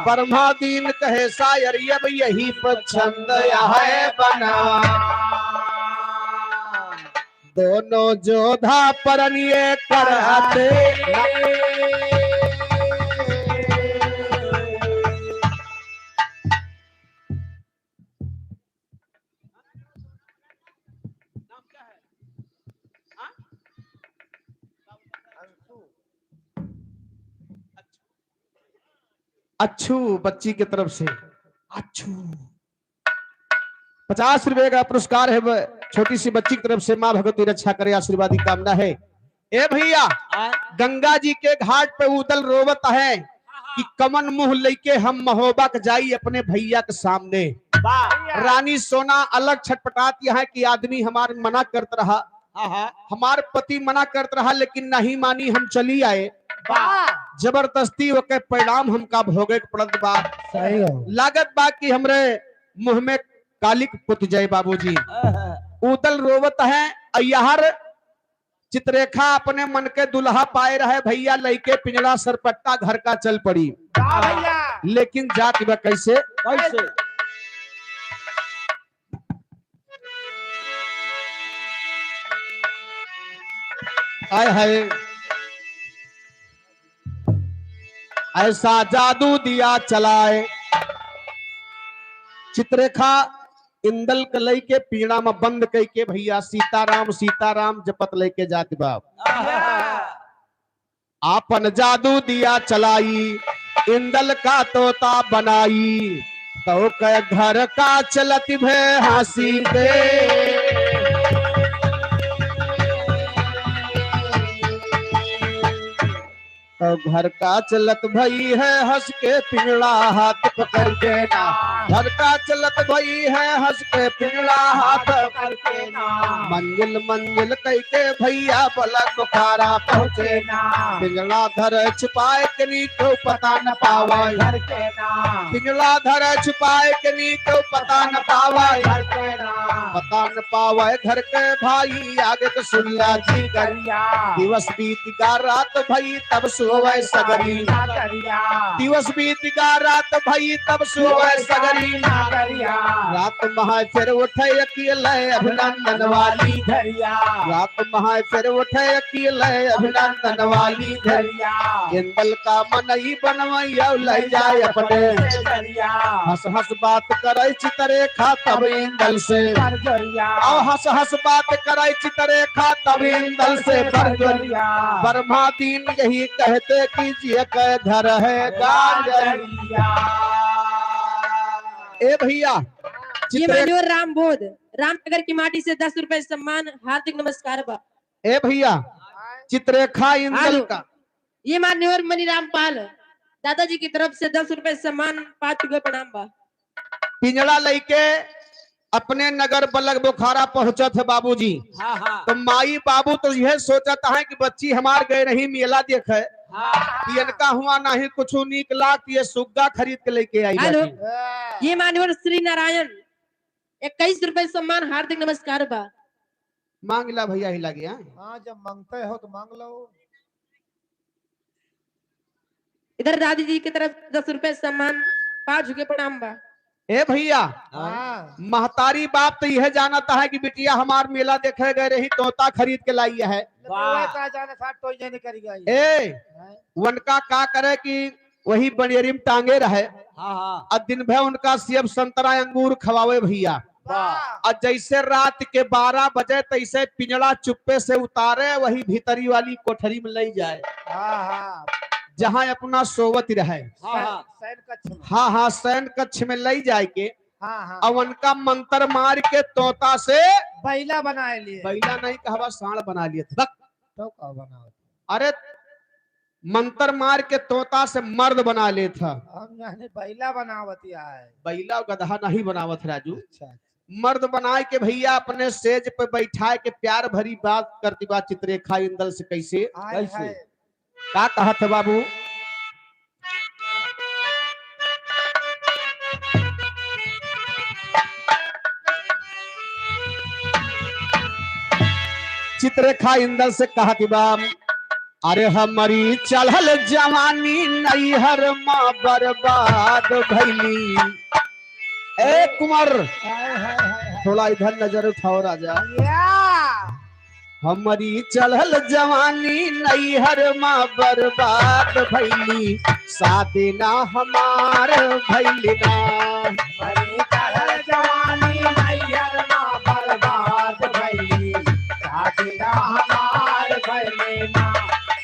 ब्रह्मा दीन कहे शायर अब यही पर छंद है बना। दोनों जोधा परन ये करहते। अच्छू बच्ची के तरफ से, अच्छू। पचास रुपए का पुरस्कार है, ब-, छोटी सी बच्ची की तरफ से। माँ भगवती रक्षा करे, आशीर्वाद की कामना है। ए भैया, हाँ। गंगा जी के घाट पे उदल रोवत है कि कमन मुँह लइके हम महोबा के जाई अपने भैया के सामने। वाह। रानी सोना अलग छटपटात यहाँ कि आदमी हमार मना करत रहा, हाँ, हाँ। हमार पति मना करत रहा, लेकिन नहीं मानी, हम चली आए। वाह। जबरदस्ती ओके परिणाम हमका भोगे के पड़त बा। सही हो। लागत बा कि हमरे मुँह में कालिक पुत जाए बाबूजी। हाँ, हाँ। उदल रोवत है, अय्यार चित्रेखा अपने मन के दुल्हा पाए रहे भैया, लइके पिंजड़ा सरपट्टा घर का चल पड़ी। वाह भैया। लेकिन जात बा कैसे? कैसे? आय हाय, ऐसा जादू दिया चलाए। चित्रेखा इंदल के लइके पीड़ा में बंद कइके भैया सीताराम सीताराम जपत लइके जात बा। आपन जादू दिया चलाई, इंदल का तोता बनाई, तो के घर का चलत भे हंसी के। तो घर का चलत भई है हँस के पिंजड़ा हाथ पकड़ के ना। घर का चलत भई है हँस के पिंजड़ा हाथ पकड़ के ना। मंजिल मंजिल कई के भैया बलक बोखारा पहुँचे ना। पिंजड़ा धर छुपाए के नी केहू पता न पावे। घर के ना। पिंजड़ा धर छुपाए के नी केहू पता न पावे। घर के ना। पता न पावे घर के भाई आगे के सुनिया जी करिया। दिवस बीत गा रात भई तब सोवे सगरी। दिवस बीत गा रात भई तब सोवे सगरी। रात महाय फिर उठे अकेले अभिनंदन वाली धरिया। रात महाय फिर उठे अकेले अभिनंदन वाली धरिया। इंदल का मनई बनवई अउ लई जाए अपने। हँस हँस बात करे चितरेखा तब इंदल से। अउ हँस हँस बात करे चितरेखा तब इंदल से। ब्रह्मा दीन यही कहते कि जिय के घर है गांजरिया। ए भैया, ये चित्रे- मान्यवर रामबोध, रामनगर की माटी से दस रुपए सम्मान, हार्दिक नमस्कार बा। ए भैया, चित्रेखा इंदल हेलो। का। ये मान्यवर मनीराम पाल, दादाजी की तरफ से दस रुपए सम्मान, पाँच रुपए प्रणाम बा। पिंजड़ा लइके अपने नगर बलक बोखारा पहुँचत है बाबूजी। हाँ, हाँ। तो माई बाबू तो यह सोचत है कि बच्ची हमार गए रही मेला देखे, हाँ। कि इनका हुआ नहीं कुछ नीक लाग, ये सुग्गा खरीद के लेके आई हेलो। बाटी। ये मान्यवर श्री नारायण, इक्कीस रुपए सम्मान, हार्दिक नमस्कार बा। मांग ला भैया ही लगे, हाँ? हाँ, जब मांगते हो तो मांग लो। इधर दादी जी की तरफ दस रुपए सम्मान, पाँच रुपए प्रणाम बा। ए भैया, हाँ। महतारी बाप तो यह जानता है कि बिटिया हमार मेला देखे गए रही, तोता खरीद के लाई है। वाह। का जाने साथ टोई जाने करी गई। ए, हैं? उनका का करे कि वही बनियरी में टांगे रहे। हाँ, हाँ। आ दिन भर उनका सेब संतरा अंगूर खवावे भैया। वाह। आ जैसे रात के बारह बजे तैसे पिंजड़ा चुप्पे से उतारे, वही भीतरी वाली कोठरी में लई जाए। हाँ, हाँ। जहाँ अपना सोवत रहे। हाँ, हाँ। शयन कक्ष में। हाँ, हाँ, शयन कक्ष में लई जाए के। हाँ, हाँ। अब उनका मंत्र मार के तोता से बैला बनाए लिए। बैला नहीं कहवा, साँड़ बना लिए थे। तो का बनावत? अरे मंत्र मार के तोता से मर्द बना लेत ह। हम जाने बैला बनावत है। बैला गदहा नहीं बनावत राजू। अच्छा, अच्छा। मर्द बनाए के भैया अपने सेज पे बैठाए के प्यार भरी बात करती बा चित्रेखा इंदल से। कैसे? हाय, कैसे? हाय। का कहत है बाबू? चित्रेखा इंदल से कहत बा, अरे हमरी चढ़ल जवानी नैहर मा बर्बाद भइली। ए कुंवर, हाय, हाय, हाय, हाय। थोड़ा इधर नजर उठाओ राजा। या। हमरी चढ़ल जवानी नैहर मा बर्बाद भइली, शादी ना हमार भइली ना। हमरी चढ़ल जवानी नैहर मा बर्बाद भइली, शादी ना हमार भइली ना।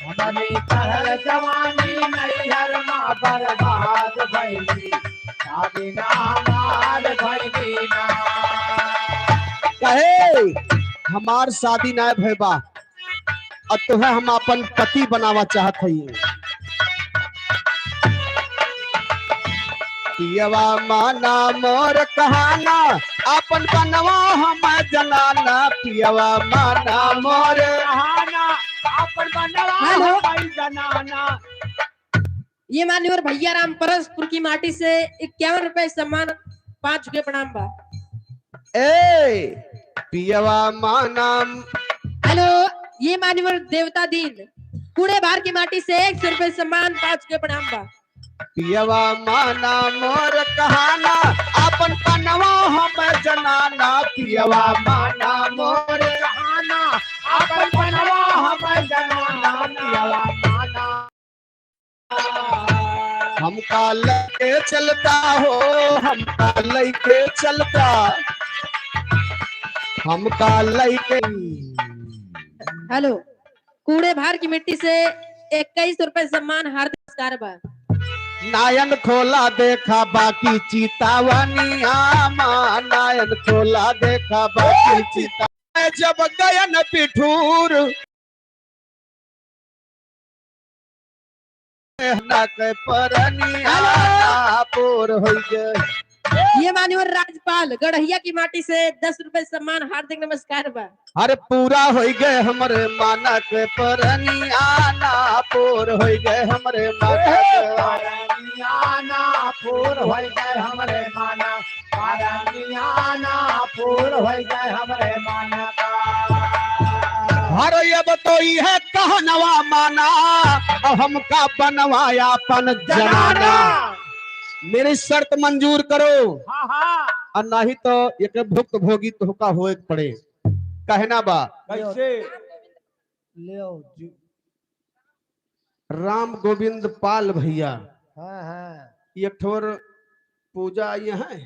हमरी चढ़ल जवानी नैहर मा बर्बाद भइली, शादी ना हमार भइली ना। कहे, हमार शादी ना भय बा, अब तोहे हम आपन पति बनावा चाहत हई। पियवा माना मोर कहाना, आपन बनवा हम जनाना। पियवा माना मोर कहाना, आपन बनवा हेलो। हम जनाना। ये मान्यवर भैया राम परसपुर की माटी से इक्यावन रुपए सम्मान, पाँच रुपए प्रणाम बा। ए, पियवा माना। हेलो, ये मान्यवर देवता दीन, कूड़े भार की माटी से एक सौ रुपए सम्मान, पाँच रुपए प्रणाम बा। पियवा माना मोर कहाना, आपन पनवा हम जनाना। पियवा माना मोर कहाना, आपन पनवा हम जनाना। पियवा माना। हमका लइके चलता हो, हमका लइके चलता, हमका लइके। हेलो, कूड़े भार की मिट्टी से इक्कीस रुपए सम्मान, हार्दिक नमस्कार बा। नायन खोला देखा बाकी चितावनी आमा, नायन खोला देखा बाकी चिता। जब गयन पिठूर ना के परनिया ना पूर होई गए। ये मान्यवर राजपाल गड़हिया की माटी से दस रुपए सम्मान, हार्दिक नमस्कार बा। अरे पूरा होई गए हमरे माना के परनिया ना पूर होई गए हमरे माना के। परनिया ना पूर होई गए हमरे माना। परनिया ना पूर होई गए हमरे माना का। अरे अब तो यह कहनवा माना, अब हमका बनवा आपन जनाना। जनाना। मेरी शर्त मंजूर करो। हाँ, हाँ। और नहीं तो एक भुक्तभोगी तोहका होए के पड़े। कहना बा। कैसे? ले आओ जी। राम गोविंद पाल भैया। हाँ, हाँ। एक ठोर पूजा आई है।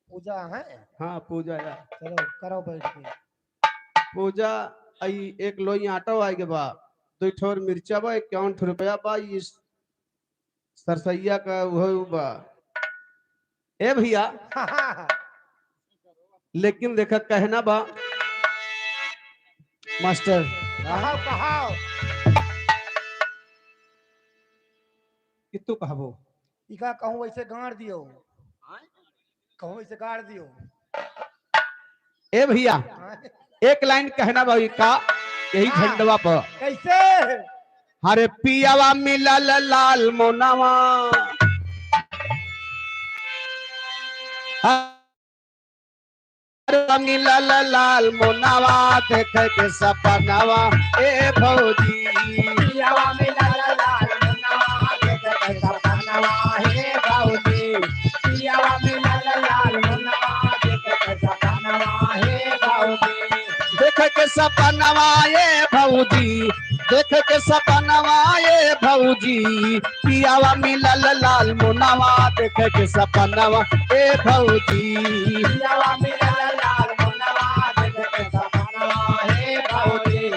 पूजा है? हाँ, पूजा है। चलो, करो बैठ के। पूजा आई, एक लोई आटा आए के बा, दो ठोर मिर्चा बा, इक्यावन ठो रुपया बा, इस सरसैया का उहो बा। ए भैया, लेकिन देखा कहना बा मास्टर। कहाओ, कहाओ। कि तू कहबो? इका कहूँ वैसे गाड़ दियो। कहूँ वैसे गाड़ दियो। ए भैया, हाँ। एक लाइन कहना भाई का यही हाँ। झंडवा पर। कैसे? हरे पियावा मिलल लाल मोनावा। हरे मिलल लाल मोनावा, देखे के सपनावा, ए भौजी। पियावा मिलल लाल मोनावा, देखे के सपनावा, हे भौजी। पियावा मिलल लाल मोनावा, देखे के सपनावा, हे भौजी। देखे के सपनावा, ए भौजी। देखे के सपनावा, ए भौजी। पियावा मिलल लाल मोनावा, देखे के सपनावा, ए भौजी। पियावा मिलल लाल मोनावा, देखे के सपनावा, हे भौजी।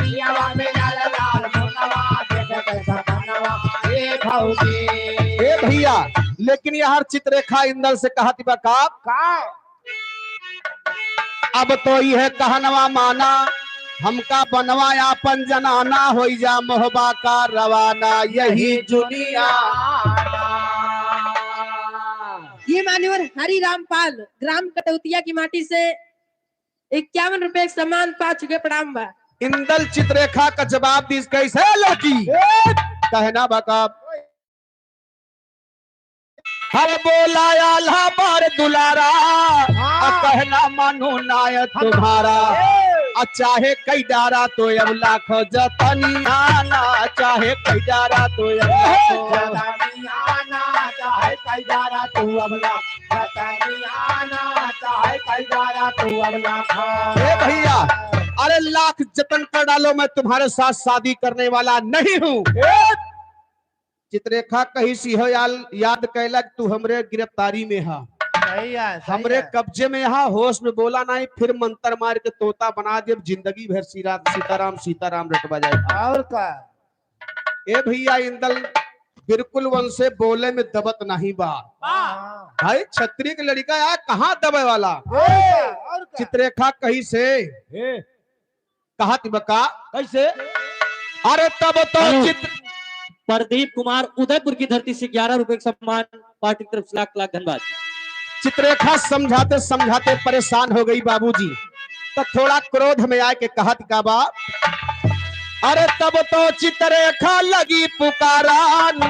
पियावा मिलल लाल मोनावा, देखे के सपनावा, हे भौजी। ए भैया, लेकिन यार चित्ररेखा इंदल से कहत बा का? का? अब तो यह कहनवा माना, हमका बनवा आपन जनाना, होई जा मोहबा का रवाना यही जुनिया। ये मान्यवर हरि रामपाल ग्राम कटौतिया की माटी से इक्यावन रुपए के सम्मान पा चुके, प्रणाम बा। इंदल चित्ररेखा का जवाब दीस कैसे लड़की? ए! कहना बा का? हर बोला आल्हा बार दुलारा, हाँ। आ कहना मानो नाय तुम्हारा। ए। आ चाहे कई डारा तो अब लाख जतनिया ना, चाहे कई डारा तो अब ए। लाख जतनिया ना, चाहे कई डारा तो अब लाख जतनिया ना, चाहे कई डारा तो अब लाख। ए भैया, अरे लाख जतन कर डालो, मैं तुम्हारे साथ शादी करने वाला नहीं हूँ। ए। चित्ररेखा कहिस इहो याल-, याद कैलक, तू हमरे गिरफ्तारी में हा। सही है, सही हमरे है। कब्जे में हा, होश में बोला नाहीं, फिर मंतर मार के तोता बना देब, जिंदगी भर सीरा-, सीताराम, सीताराम रटबा जाए। और का? ए भैया, इंदल बिल्कुल उनसे बोले में दबत नाहीं बा। हाँ। भाई, क्षत्रिय के लड़िका यार, कहाँ दबे वाला? और का? और का? चित्ररेखा कहिस, ए। कहत बा का? कैसे? अरे तब तो हेलो। चित्र प्रदीप कुमार उदयपुर की धरती से ग्यारह रुपए का सम्मान, पार्टी की तरफ से लाख लाख धन्यवाद। चित्ररेखा समझाते समझाते परेशान हो गई बाबूजी, तो थोड़ा क्रोध में आके कहत का बा? अरे तब तो चित्ररेखा लगी पुकारन,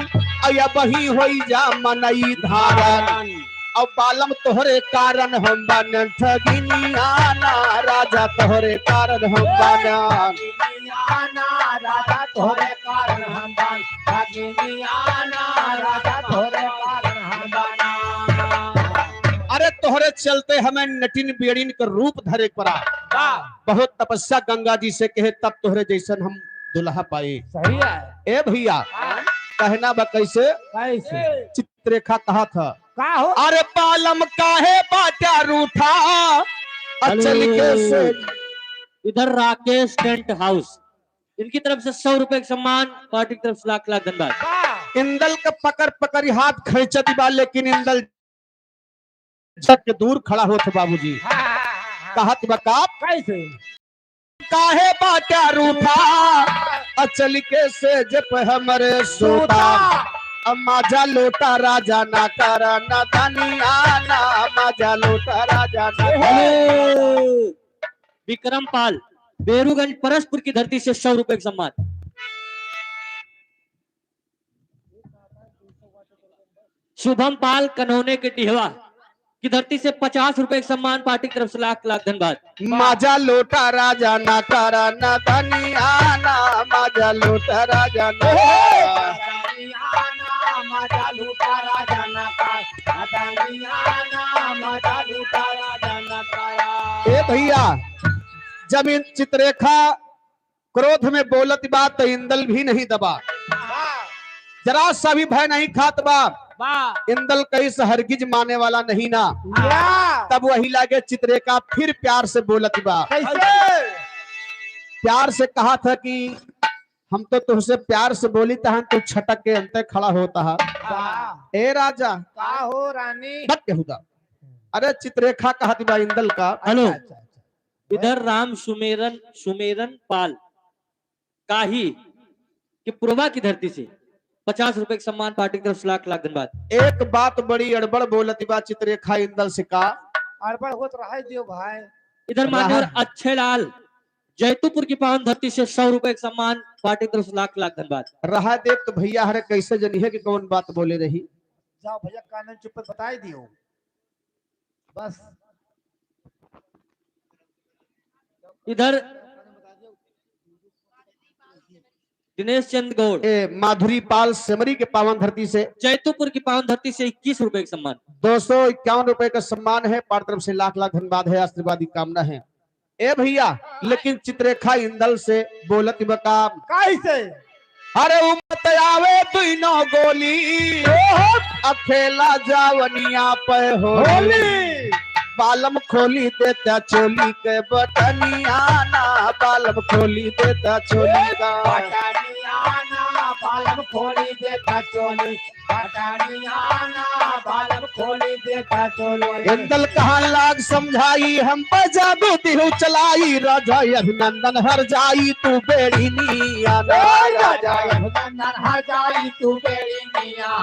अय बही होई जा मनई धारन। अब बालम तोहरे कारण हम बन ठगिनिया ना, राजा तोहरे कारण हम बन ठगिनिया ना, राजा तोहरे कारण हम बन ठगिनिया ना, राजा तोहरे कारण हम बन। अरे तोहरे चलते हमें नटिन बेड़िन के रूप धरे के पड़ा। वाह। बहुत तपस्या गंगा जी से कहे तब तोहरे जैसन हम दुल्हा पाए। सही है। ए भैया, हाँ। कहना बा कैसे? कैसे? चित्ररेखा कहत ह। का हो? अरे बालम काहे बाटा रूठा? हेलो। अचल के से इधर राकेश टेंट हाउस, इनकी तरफ से सौ रुपए का सम्मान, पार्टी की तरफ से लाख लाख धन्यवाद। वाह। इंदल का पकड़ पकड़ हाथ खींचत बा, लेकिन इंदल झट के दूर खड़ा होत बाबूजी। हाँ, हाँ, हाँ, हाँ। कहत बा का? कैसे? काहे बाटा रूठा, अचल के सेज पे हमरे सूता। अब माजा लोटा राजा ना करा ना दनिया ना, माजा लोटा राजा ना करा। विक्रम पाल, बेरूगंज परसपुर की धरती से सौ रुपए का सम्मान। शुभम पाल कनौने के डिहवा की धरती से पचास रुपए का सम्मान, पार्टी की तरफ से लाख लाख धन्यवाद। माजा लोटा राजा ना करा ना दनिया ना, माजा लोटा राजा ना। ए भैया, जब इन चित्रेखा क्रोध में बोलत बा त इंदल भी नहीं दबा। जरा सा भी भय नहीं खात बा। बा। इंदल कहिस हरगिज माने वाला नहीं ना। या। तब वही लागे चित्रेखा फिर प्यार से बोलत बा। कैसे? प्यार से कहा था कि हम तो तुमसे प्यार से बोली तहन तू छटक के अंते खड़ा होता है। बा। ए राजा। का हो रानी? बक यहूदा। अरे चित्रेखा कहत बा इंदल का। हेलो। अच्छा, अच्छा, अच्छा। इधर राम सुमेरन, सुमेरन पाल काही के पुरवा की धरती से पचास रुपए का सम्मान, पार्टी की तरफ से लाख लाख धन्यवाद। एक बात बड़ी अड़बड़ बोलत बा चित्रेखा इंदल से का। अड़बड़ होत रहे दियो भाई। इधर मान्यवर रहा। अक्षय लाल जैतूपुर की पावन धरती से सौ रुपए का सम्मान, पार्टी की तरफ से लाख लाख धन्यवाद। रहा देख तो भैया हरे कैसे जनिहे कि कौन बात बोले रही। जाओ भैया कानन चुप्पे बताई दियो। बस। इधर दिनेश चंद गौड़। ए, माधुरी पाल सेमरी के पावन धरती से। जैतूपुर की पावन धरती से इक्कीस रुपए का सम्मान। दो सौ इक्यावन रुपए का सम्मान है, पार तरफ से लाख लाख धन्यवाद है, आशीर्वाद की कामना है। ए भैया, लेकिन चित्रेखा इंदल से बोलत बा का। कैसे? अरे उमत आवे दुइनो गोली, अखेला जावनिया पे होली। होली। बालम खोली देता चोली के बटनिया ना, बालम खोली देता चोली का। बटनिया ना, बालम खोली देता चोली। बटनिया ना, बालम खोली देता चोली। इंदल कहाँ लाग समझाई, हम पे जादू दिहु चलाई, राजा अभिनंदन हर जाई तू बेड़ी निया ना। ए राजा अभिनंदन हर जाई तू बेड़ी निया।